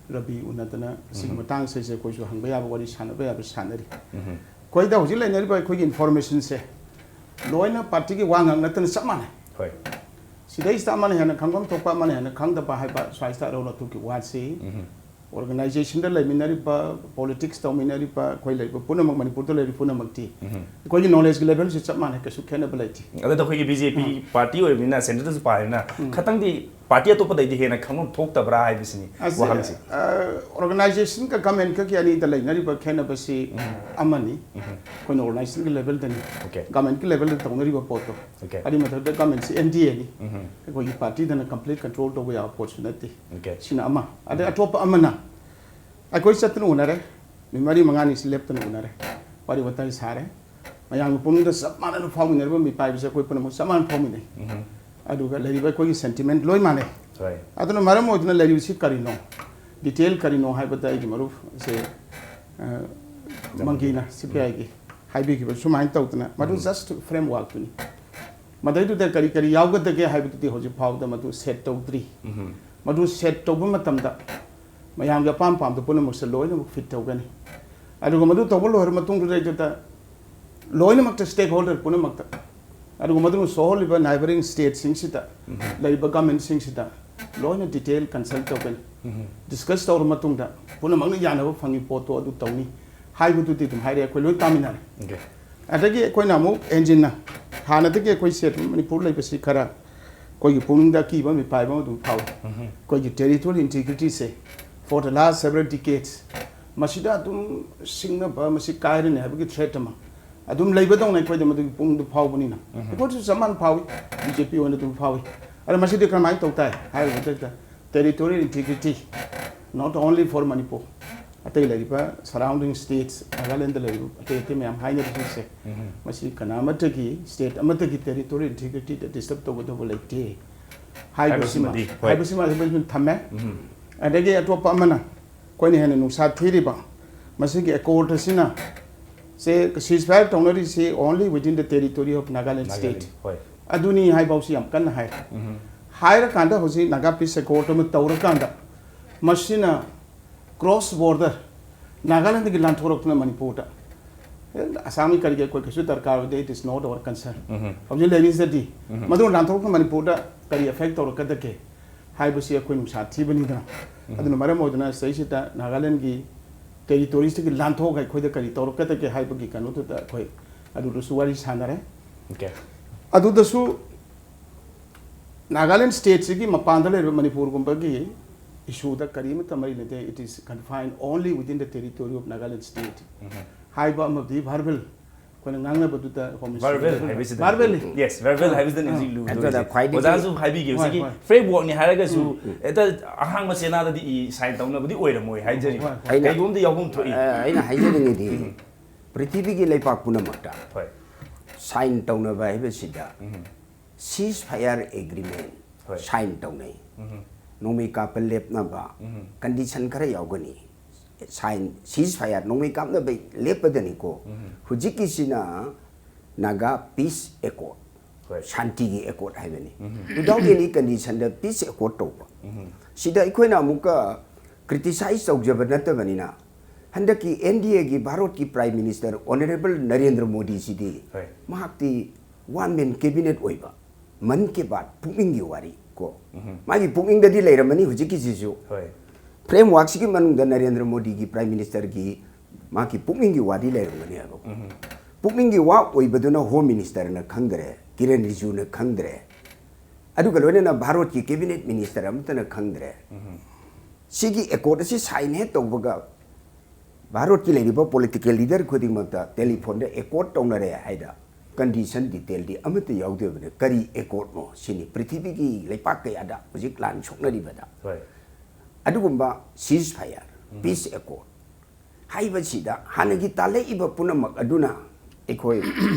ꯔꯕꯤ ꯎꯅꯗꯅ ꯑꯁꯤꯒꯤ ꯎꯝ꯫ ꯃꯇꯥꯡꯁꯤꯁꯦ ꯑꯩꯈꯣꯏꯁꯨ ꯍꯪꯕ ꯌꯥꯕ ꯋꯥꯔꯤ ꯁꯥꯟꯅꯕ ꯌꯥꯕ ꯁꯥꯟꯅꯔꯤ꯫ ꯎꯝ꯫ ꯑꯩꯈꯣꯏꯗ ꯍꯧꯖꯤꯛ ꯂꯩꯅꯔꯤꯕ ꯑꯩꯈꯣꯏꯒꯤ information ꯁꯦ ꯂꯣꯏꯅ party ꯒꯤ ꯋꯥ ꯉꯥꯡ ꯅꯠꯇꯅ ꯆꯞ ꯃꯥꯟꯅꯩ꯫ ꯍꯣꯏ꯫ ꯁꯤꯗꯩꯁꯤꯗ ꯑꯃꯅ ꯍꯦꯟꯅ ꯈꯪꯐꯝ ꯊꯣꯛꯄ, ꯑꯃꯅ ꯍꯦꯟꯅ ꯈꯪꯗꯕ ꯍꯥꯏꯕ ꯁ꯭ꯋꯥꯏꯁꯤꯗ ꯑꯔꯧ ꯑꯇꯨꯒꯤ ꯋꯥꯁꯤ ꯑꯣꯔꯒꯅꯥꯏꯖꯦꯁꯟꯗ ꯂꯩꯃꯤꯟꯅꯔꯤꯕ, ꯄꯣꯂꯤꯇꯤꯛꯁ ꯇꯧꯃꯤꯟꯅꯔꯤꯕ ꯑꯩꯈꯣꯏ ꯂꯩꯔꯤꯕ ꯄꯨꯝꯅꯃꯛ, ꯃꯅꯤꯄꯨꯔꯗ ꯂꯩꯔꯤꯕ ꯄꯨꯝꯅꯃꯛꯇꯤ ꯑꯩꯈꯣꯏꯒꯤ ꯅꯣꯂꯦꯖꯀꯤ ꯂꯦꯚꯦꯜꯁꯤ ꯆꯞ ꯃꯥꯟꯅꯩ, ꯀꯩꯁꯨ ꯈꯦꯠꯅꯕ ꯂꯩꯇꯦ꯫ ꯑꯗꯨꯗ ꯑꯩꯈꯣꯏꯒꯤ ꯕꯤ ꯖꯦ ꯄꯤ ꯄꯥꯔꯇꯤ ꯑꯣꯏꯕꯅꯤꯅ, ꯁꯦꯟꯇꯔꯗꯁꯨ ꯄꯥꯏꯕꯅꯤꯅ, ꯈꯇꯪꯗꯤ ꯄꯥꯔꯇꯤ ꯑꯇꯣꯞꯄꯗꯩꯗꯤ ꯍꯦꯟꯅ ꯈꯪꯐꯝ ꯊꯣꯛꯇꯕ꯭ꯔꯥ ꯍꯥꯏꯕꯁꯤꯅꯤ ꯑꯁꯤ, ꯋꯥꯍꯪꯁꯦ꯫ ꯑ, ꯑꯣꯔꯒꯅꯥꯏꯖꯦꯁꯟꯒ ꯒꯃꯦꯟꯒꯒꯤ ꯑꯅꯤꯗ ꯂꯩꯅꯔꯤꯕ ꯈꯦꯠꯅꯕꯁꯤ ꯑꯃꯅꯤ꯫ ꯑꯩꯈꯣꯏꯅ ꯑꯣꯔꯒꯅꯥꯏꯖꯦꯁꯟꯒꯤ ꯂꯦꯚꯦꯜꯗꯅꯤ, Okay. ꯒꯃꯦꯟꯒꯤ ꯂꯦꯚꯦꯜꯗ ꯇꯧꯅꯔꯤꯕ ꯄꯣꯠꯇꯣ꯫ Okay. ꯑꯗꯨꯒꯤ ꯃꯊꯛꯇ ꯒꯃꯦꯟꯁꯤ ꯑꯦꯟ ꯗꯤ ꯑꯦꯅꯤ, ꯑꯩꯈꯣꯏꯒꯤ ꯄꯥꯔꯇꯤꯗꯅ ꯀꯝꯄ꯭ꯂꯤꯠ ꯀꯟꯇ꯭ꯔꯣꯜ ꯇꯧꯕ ꯌꯥꯕ ꯄꯣꯠꯁꯨ ꯅꯠꯇꯦ꯫ Okay. ꯁꯤꯅ ꯑꯃ꯫ ꯑꯗꯩ ꯑꯇꯣꯞꯄ ꯑꯃꯅ, ꯑꯩꯈꯣꯏ ꯆꯠꯇꯅ ꯎꯅꯔꯦ, ꯅꯨꯃꯤꯠ ꯃꯔꯤ ꯃꯉꯥꯅꯤꯁꯤ ꯂꯦꯞꯇꯅ ꯎꯅꯔꯦ, ꯋꯥꯔꯤ ꯋꯥꯇꯥꯏ ꯁꯥꯔꯦ꯫ ꯃꯌꯥꯝꯒꯤ ꯄꯨꯛꯅꯤꯡꯗ ꯆꯞ ꯃꯥꯟꯅꯅ ꯐꯥꯎꯃꯤꯟꯅꯔꯤꯕ ꯃꯤꯄꯥꯏꯕꯁꯦ ꯑꯩꯈꯣꯏ ꯄꯨꯝꯅꯃꯛ ꯆꯞ ꯃꯥꯟꯅꯅ ꯐꯥꯎꯃꯤꯟꯅꯩ꯫ ꯑꯗꯨꯒ ꯂꯩꯔꯤꯕ ꯑꯩꯈꯣꯏꯒꯤ ꯁꯦꯟꯇꯤꯃꯦꯟ ꯂꯣꯏ ꯃꯥꯟꯅꯩ꯫ ꯍꯣꯏ꯫ ꯑꯗꯨꯅ ꯃꯔꯝ ꯑꯣꯏꯗꯨꯅ ꯂꯩꯔꯤꯕꯁꯤ ꯀꯔꯤꯅꯣ, ꯗꯤꯇꯦꯜ ꯀꯔꯤꯅꯣ ꯍꯥꯏꯕꯗ ꯑꯩꯒꯤ ꯃꯔꯨꯞꯁꯦ, ꯑ, ꯃꯪꯒꯤꯅ, ꯁꯤ ꯄꯤ ꯑꯥꯏꯒꯤ, ꯍꯥꯏꯕꯤꯈꯤꯕ ꯁꯨꯃꯥꯏꯅ ꯇꯧꯗꯅ, ꯃꯗꯨ ꯖꯁ ꯐ꯭ꯔꯦꯝꯋꯥꯔꯛꯇꯨꯅꯤ꯫ ꯃꯗꯩꯗꯨꯗ ꯀꯔꯤ ꯀꯔꯤ ꯌꯥꯎꯒꯗꯒꯦ ꯍꯥꯏꯕꯗꯨꯗꯤ ꯍꯧꯖꯤꯛ ꯐꯥꯎꯕꯗ ꯃꯗꯨ ꯁꯦꯠ ꯇꯧꯗ꯭ꯔꯤ꯫ ꯃꯗꯨ ꯁꯦꯠ ꯇꯧꯕ ꯃꯇꯝꯗ ꯃꯌꯥꯝꯒꯤ ꯑꯄꯥꯝ ꯄꯥꯝꯗ ꯄꯨꯝꯅꯃꯛꯁꯦ ꯂꯣꯏꯅꯃꯛ ꯐꯤꯠ ꯇꯧꯒꯅꯤ꯫ ꯑꯗꯨꯒ ꯃꯗꯨ ꯇꯧꯕ ꯂꯣꯏꯔ ꯃꯇꯨꯡꯗꯨꯗꯩꯗꯨꯗ ꯂꯣꯏꯅꯃꯛꯇ, ꯁ꯭ꯇꯦꯛ ꯍꯣꯜꯗꯔ ꯄꯨꯝꯅꯃꯛꯇ, ꯑꯗꯨꯒ ꯃꯗꯨꯅ ꯁꯣꯛꯍꯜꯂꯤꯕ ꯅꯥꯏꯕꯔꯤꯡ ꯁ꯭ꯇꯦꯠꯁꯤꯡꯁꯤꯗ ꯂꯩꯔꯤꯕ ꯒꯃꯦꯟꯁꯤꯡꯁꯤꯗ ꯂꯣꯏꯅ ꯗꯤꯇꯦꯜ ꯀꯟꯁꯜ ꯇꯧꯒꯅꯤ꯫ ꯗꯤꯁꯀꯁ ꯇꯧꯔ ꯃꯇꯨꯡꯗ ꯄꯨꯝꯅꯃꯛꯅ ꯌꯥꯅꯕ ꯐꯪꯉꯤ ꯄꯣꯠꯇꯣ ꯑꯗꯨ ꯇꯧꯅꯤ ꯍꯥꯏꯕꯗꯨꯗꯤ ꯑꯗꯨꯝ ꯍꯥꯏꯔꯦ, ꯑꯩꯈꯣꯏ ꯂꯣꯏ ꯇꯥꯃꯤꯟꯅꯔꯦ꯫ Okay. ꯑꯗꯒꯤ ꯑꯩꯈꯣꯏꯅ ꯑꯃꯨꯛ ꯍꯦꯟꯖꯤꯟꯅ, ꯍꯥꯟꯅꯗꯒꯤ ꯑꯩꯈꯣꯏ ꯁꯦ ꯑꯗꯨꯝ ꯃꯅꯤꯄꯨꯔ ꯂꯩꯕꯁꯤ ꯈꯔ ꯑꯩꯈꯣꯏꯒꯤ ꯄꯨꯛꯅꯤꯡꯗ ꯑꯀꯤꯕ ꯃꯤꯄꯥꯏꯕ ꯑꯃ ꯑꯗꯨꯝ ꯐꯥꯎꯏ꯫ ꯑꯩꯈꯣꯏꯒꯤ territorial ꯏꯟꯇꯤꯒ꯭ꯔꯤꯇꯤꯁꯦ for the last several decades ꯃꯁꯤꯗ ꯑꯗꯨꯝ ꯁꯤꯡꯅꯕ, ꯃꯁꯤ ꯀꯥꯏꯔꯅꯤ ꯍꯥꯏꯕꯒꯤ ꯊ꯭ꯔꯦꯠ ꯑꯃ ꯑꯗꯨꯝ ꯂꯩꯕꯗꯧꯅ ꯑꯩꯈꯣꯏꯗ ꯃꯗꯨꯒꯤ ꯄꯨꯛꯅꯤꯡꯗ ꯐꯥꯎꯕꯅꯤꯅ ꯑꯩꯈꯣꯏꯁꯨ ꯆꯞ ꯃꯥꯟꯅ ꯐꯥꯎꯏ, ꯕꯤ ꯖꯦ ꯄꯤ ꯑꯣꯏꯅ ꯑꯗꯨꯝ ꯐꯥꯎꯏ꯫ ꯑꯗꯣ ꯃꯁꯤꯗꯤ ꯀꯔꯝꯍꯥꯏꯅ ꯇꯧ ꯇꯥꯏ ꯍꯥꯏꯕ ꯃꯇꯝꯗ, territorial integrity not only for Manipur, ꯑꯇꯩ ꯂꯩꯔꯤꯕ ꯁꯔꯥꯎꯟꯗꯤꯡ ꯁ꯭ꯇꯦꯠꯁ, ꯅꯥꯒꯥꯂꯦꯟꯗ ꯂꯩꯔꯤꯕ ꯑꯇꯩ ꯑꯇꯩ ꯃꯌꯥꯝ ꯍꯥꯏꯅꯔꯤꯁꯤꯡꯁꯦ, ꯃꯁꯤ ꯀꯅꯥ ꯑꯃꯠꯇꯒꯤ, ꯁ꯭ꯇꯦꯠ ꯑꯃꯠꯇꯒꯤ ꯇꯦꯔꯤꯇꯣꯔꯤꯌꯦꯜ ꯏꯟꯇꯤꯒ꯭ꯔꯤꯇꯤꯗ ꯗꯤꯁꯇꯔꯕ ꯇꯧꯒꯗꯧꯕ ꯂꯩꯇꯦ ꯍꯥꯏꯕꯁꯤꯃ, ꯍꯥꯏꯕꯁꯤꯃꯗꯤ, ꯍꯣꯏ꯫ ꯍꯥꯏꯕꯁꯤꯃ ꯑꯩꯈꯣꯏ ꯊꯝꯃꯦ꯫ ꯑꯗꯒꯤ ꯑꯇꯣꯞꯄ ꯑꯃꯅ, ꯑꯩꯈꯣꯏꯅ ꯍꯦꯟꯅ ꯅꯨꯡꯁꯥ ꯊꯤꯔꯤꯕ ꯃꯁꯤꯒꯤ ꯑꯦꯀꯣꯔꯗ ꯑꯁꯤꯅ, ꯁꯦ ceasefire ꯇꯧꯅꯔꯤꯁꯤ only within the territory of Nagaland state꯫ ꯍꯣꯏ꯫ ꯑꯗꯨꯅꯤ ꯍꯥꯏꯐꯥꯎꯁꯤ ꯌꯥꯝ ꯀꯟꯅ ꯍꯥꯏ꯫ ꯍꯥꯏꯔꯀꯥꯟꯗ ꯍꯧꯖꯤꯛ ꯅꯥꯒꯥ ꯄꯤꯁ ꯑꯦꯀꯣꯔꯗ ꯑꯃ ꯇꯧꯔꯀꯥꯟꯗ ꯃꯁꯤꯅ ꯀ꯭ꯔꯣꯁ ꯕꯣꯔꯗꯔ ꯅꯥꯒꯥꯂꯦꯟꯗꯒꯤ ꯂꯥꯟꯊꯣꯔꯛꯇꯨꯅ ꯃꯅꯤꯄꯨꯔꯗ ꯑꯁꯥꯝꯒꯤ ꯀꯔꯤꯒꯤ ꯑꯩꯈꯣꯏ ꯀꯩꯁꯨ ꯗꯔꯀꯥꯔ ꯑꯣꯏꯗꯦ, it is not our concern꯫ ꯍꯧꯖꯤꯛ ꯂꯩꯔꯤꯁꯤꯗꯗꯤ ꯃꯗꯨ ꯂꯥꯟꯊꯣꯛꯂꯒ ꯃꯅꯤꯄꯨꯔꯗ ꯀꯔꯤ ꯑꯦꯐꯦꯛ ꯇꯧꯔꯛꯀꯗꯒꯦ ꯍꯥꯏꯕꯁꯤ ꯑꯩꯈꯣꯏ ꯅꯨꯡꯁꯥ ꯊꯤꯕꯅꯤꯗꯅ꯫ ꯑꯗꯨꯅ ꯃꯔꯝ ꯑꯣꯏꯗꯨꯅ ꯁꯤꯗꯩꯁꯤꯗ ꯅꯥꯒꯥꯂꯦꯟꯒꯤ ꯇꯦꯔꯤꯇꯣꯔꯤꯁꯤꯗꯒꯤ ꯂꯥꯟꯊꯣꯛꯑꯒ ꯑꯩꯈꯣꯏꯗ ꯀꯔꯤ ꯇꯧꯔꯛꯀꯗꯒꯦ ꯍꯥꯏꯕꯒꯤ ꯀꯩꯅꯣꯗꯨꯗ ꯑꯩꯈꯣꯏ ꯑꯗꯨꯗꯁꯨ ꯋꯥꯔꯤ ꯁꯥꯟꯅꯔꯦ꯫ Okay. ꯑꯗꯨꯗꯁꯨ ꯅꯥꯒꯥꯂꯦꯟ ꯁ꯭ꯇꯦꯠꯁꯤꯒꯤ ꯃꯄꯥꯟꯗ ꯂꯩꯔꯤꯕ ꯃꯅꯤꯄꯨꯔꯒꯨꯝꯕꯒꯤ ꯏꯁꯨꯗ ꯀꯔꯤꯃꯠꯇ ꯃꯔꯤ ꯂꯩꯇꯦ꯫ It is confined only within the territory of Nagaland state ꯍꯥꯏꯕ ꯑꯃꯗꯤ verbal ꯑꯩꯈꯣꯏꯅ ꯉꯥꯡꯅꯕꯗꯨꯗ ꯍꯣꯝ ꯃꯤꯅꯤꯁꯇ꯭ꯔꯤ Verbal ꯍꯥꯏꯕꯁꯤꯗ verbal Yes, verbal ꯍꯥꯏꯕꯁꯤꯗꯅꯤ ꯍꯧꯖꯤꯛ ꯂꯨꯔꯤꯁꯦ꯫ ꯑꯗꯨꯗ ꯈ꯭ꯋꯥꯏꯗꯒꯤ ꯑꯣꯖꯥꯁꯨ ꯍꯥꯏꯕꯤꯒꯦ꯫ ꯍꯣꯏ, ꯍꯧꯖꯤꯛꯀꯤ ꯍꯣꯏ꯫ ꯐ꯭ꯔꯦꯝꯋꯥꯔꯛꯅꯤ ꯍꯥꯏꯔꯒꯁꯨ ꯍꯦꯛꯇ ꯑꯍꯥꯡꯕ ꯆꯦꯅꯥꯗꯗꯤ ꯏ ꯁꯥꯏꯟ ꯇꯧꯅꯕꯗꯤ ꯑꯣꯏꯔꯝꯃꯣꯏ ꯍꯥꯏꯖꯔꯤꯕ꯫ ꯍꯣꯏ, ꯍꯣꯏ꯫ ꯀꯩꯒꯨꯝꯕꯗꯤ ꯌꯥꯎꯐꯝ ꯊꯣꯛꯏ꯫ ꯑ, ꯑꯩꯅ ꯍꯥꯏꯖꯅꯤꯡꯉꯤꯗꯤ ꯄ꯭ꯔꯤꯊꯤꯕꯤꯒꯤ ꯂꯩꯄꯥꯛ ꯄꯨꯝꯅꯃꯛꯇ ꯍꯣꯏ꯫ ꯁꯥꯏꯟ ꯇꯧꯅꯕ ꯍꯥꯏꯕꯁꯤꯗ ceasefire agreement ꯍꯣꯏ꯫ ꯁꯥꯏꯟ ꯇꯧꯅꯩ꯫ ꯅꯣꯡꯃꯩ ꯀꯥꯞꯄ ꯂꯦꯞꯅꯕ ꯀꯟꯗꯤꯁꯟ ꯈꯔ ꯌꯥꯎꯒꯅꯤ꯫ ꯁꯥꯏꯟ ceasefire ꯅꯣꯡꯃꯩ ꯀꯥꯞꯅꯕ ꯂꯦꯞꯄꯗꯅꯤꯀꯣ꯫ ꯍꯧꯖꯤꯛꯀꯤꯁꯤꯅ ꯅꯥꯒꯥ ꯄꯤꯁ ꯑꯦꯀꯣꯔꯠ ꯍꯣꯏ꯫ ꯁꯥꯟꯇꯤꯒꯤ ꯑꯦꯀꯣꯔꯠ ꯍꯥꯏꯕꯅꯤ꯫ Without any condition ꯗ ꯄꯤꯁ ꯑꯦꯀꯣꯔꯠ ꯇꯧꯕ꯫ ꯁꯤꯗ ꯑꯩꯈꯣꯏꯅ ꯑꯃꯨꯛꯀ ꯀ꯭ꯔꯤꯇꯤꯁꯥꯏꯖ ꯇꯧꯖꯕ ꯅꯠꯇꯕꯅꯤꯅ ꯍꯟꯗꯛꯀꯤ ꯑꯦꯟ ꯗꯤ ꯑꯦꯒꯤ ꯚꯥꯔꯠꯀꯤ ꯄ꯭ꯔꯥꯏꯝ ꯃꯤꯅꯤꯁꯇꯔ ꯑꯣꯅꯔꯦꯕꯜ ꯅꯔꯦꯟꯗ꯭ꯔ ꯃꯣꯗꯤꯁꯤꯗꯤ ꯍꯣꯏ꯫ ꯃꯍꯥꯛꯇꯤ ꯋꯥꯟ ꯃꯦꯟ ꯀꯦꯕꯤꯅꯦꯠ ꯑꯣꯏꯕ ꯃꯟ ꯀꯤ ꯕꯥꯠ ꯄꯨꯛꯅꯤꯡꯒꯤ ꯋꯥꯔꯤ ꯀꯣ ꯃꯥꯒꯤ ꯄꯨꯛꯅꯤꯡꯗꯗꯤ ꯂꯩꯔꯝꯃꯅꯤ ꯍꯧꯖꯤꯛꯀꯤꯁꯤꯁꯨ꯫ ꯍꯣꯏ꯫ ꯐ꯭ꯔꯦꯝꯋꯥꯔꯛꯁꯤꯒꯤ ꯃꯅꯨꯡꯗ ꯅꯔꯦꯟꯗ꯭ꯔ ꯃꯣꯗꯤꯒꯤ ꯄ꯭ꯔꯥꯏꯝ ꯃꯤꯅꯤꯁꯇꯔꯒꯤ ꯃꯥꯒꯤ ꯄꯨꯛꯅꯤꯡꯒꯤ ꯋꯥꯔꯤ ꯂꯩꯔꯝꯒꯅꯤ ꯍꯥꯏꯕꯀꯣ꯫ ꯄꯨꯛꯅꯤꯡꯒꯤ ꯋꯥ ꯑꯣꯏꯕꯗꯨꯅ ꯍꯣꯝ ꯃꯤꯅꯤꯁꯇꯔꯅ ꯈꯪꯗ꯭ꯔꯦ, ꯀꯤꯔꯟ ꯔꯤꯖꯨꯅ ꯈꯪꯗ꯭ꯔꯦ, ꯑꯗꯨꯒ ꯂꯣꯏꯅꯅ ꯚꯥꯔꯠꯀꯤ ꯀꯦꯕꯤꯅꯦꯠ ꯃꯤꯅꯤꯁꯇꯔ ꯑꯃꯠꯇꯅ ꯈꯪꯗ꯭ꯔꯦ꯫ ꯁꯤꯒꯤ ꯑꯦꯀꯣꯔꯠ ꯑꯁꯤ ꯁꯥꯏꯟ ꯍꯦꯛ ꯇꯧꯕꯒ ꯚꯥꯔꯠꯀꯤ ꯂꯩꯔꯤꯕ ꯄꯣꯂꯤꯇꯤꯀꯦꯜ ꯂꯤꯗꯔ ꯈꯨꯗꯤꯡꯃꯛꯇ ꯇꯦꯂꯤꯐꯣꯟꯗ ꯑꯦꯀꯣꯔꯠ ꯇꯧꯅꯔꯦ ꯍꯥꯏꯗ ꯀꯟꯗꯤꯁꯟ ꯗꯤꯇꯦꯜꯗꯤ ꯑꯃꯠꯇ ꯌꯥꯎꯗꯕꯅꯤ꯫ ꯀꯔꯤ ꯑꯦꯀꯣꯔꯠꯅꯣ ꯁꯤꯅꯤ ꯄ꯭ꯔꯤꯊꯤꯕꯤꯒꯤ ꯂꯩꯄꯥꯛ ꯀꯌꯥꯗ ꯍꯧꯖꯤꯛ ꯂꯥꯟ ꯁꯣꯛꯅꯔꯤꯕꯗ꯫ ꯍꯣꯏ꯫ ꯑꯗꯨꯒꯨꯝꯕ ceasefire, peace accord ꯍꯥꯏꯕꯁꯤꯗ ꯍꯥꯟꯅꯒꯤ ꯇꯥꯜꯂꯛꯏꯕ ꯄꯨꯝꯅꯃꯛ ꯑꯗꯨꯅ ꯑꯩꯈꯣꯏ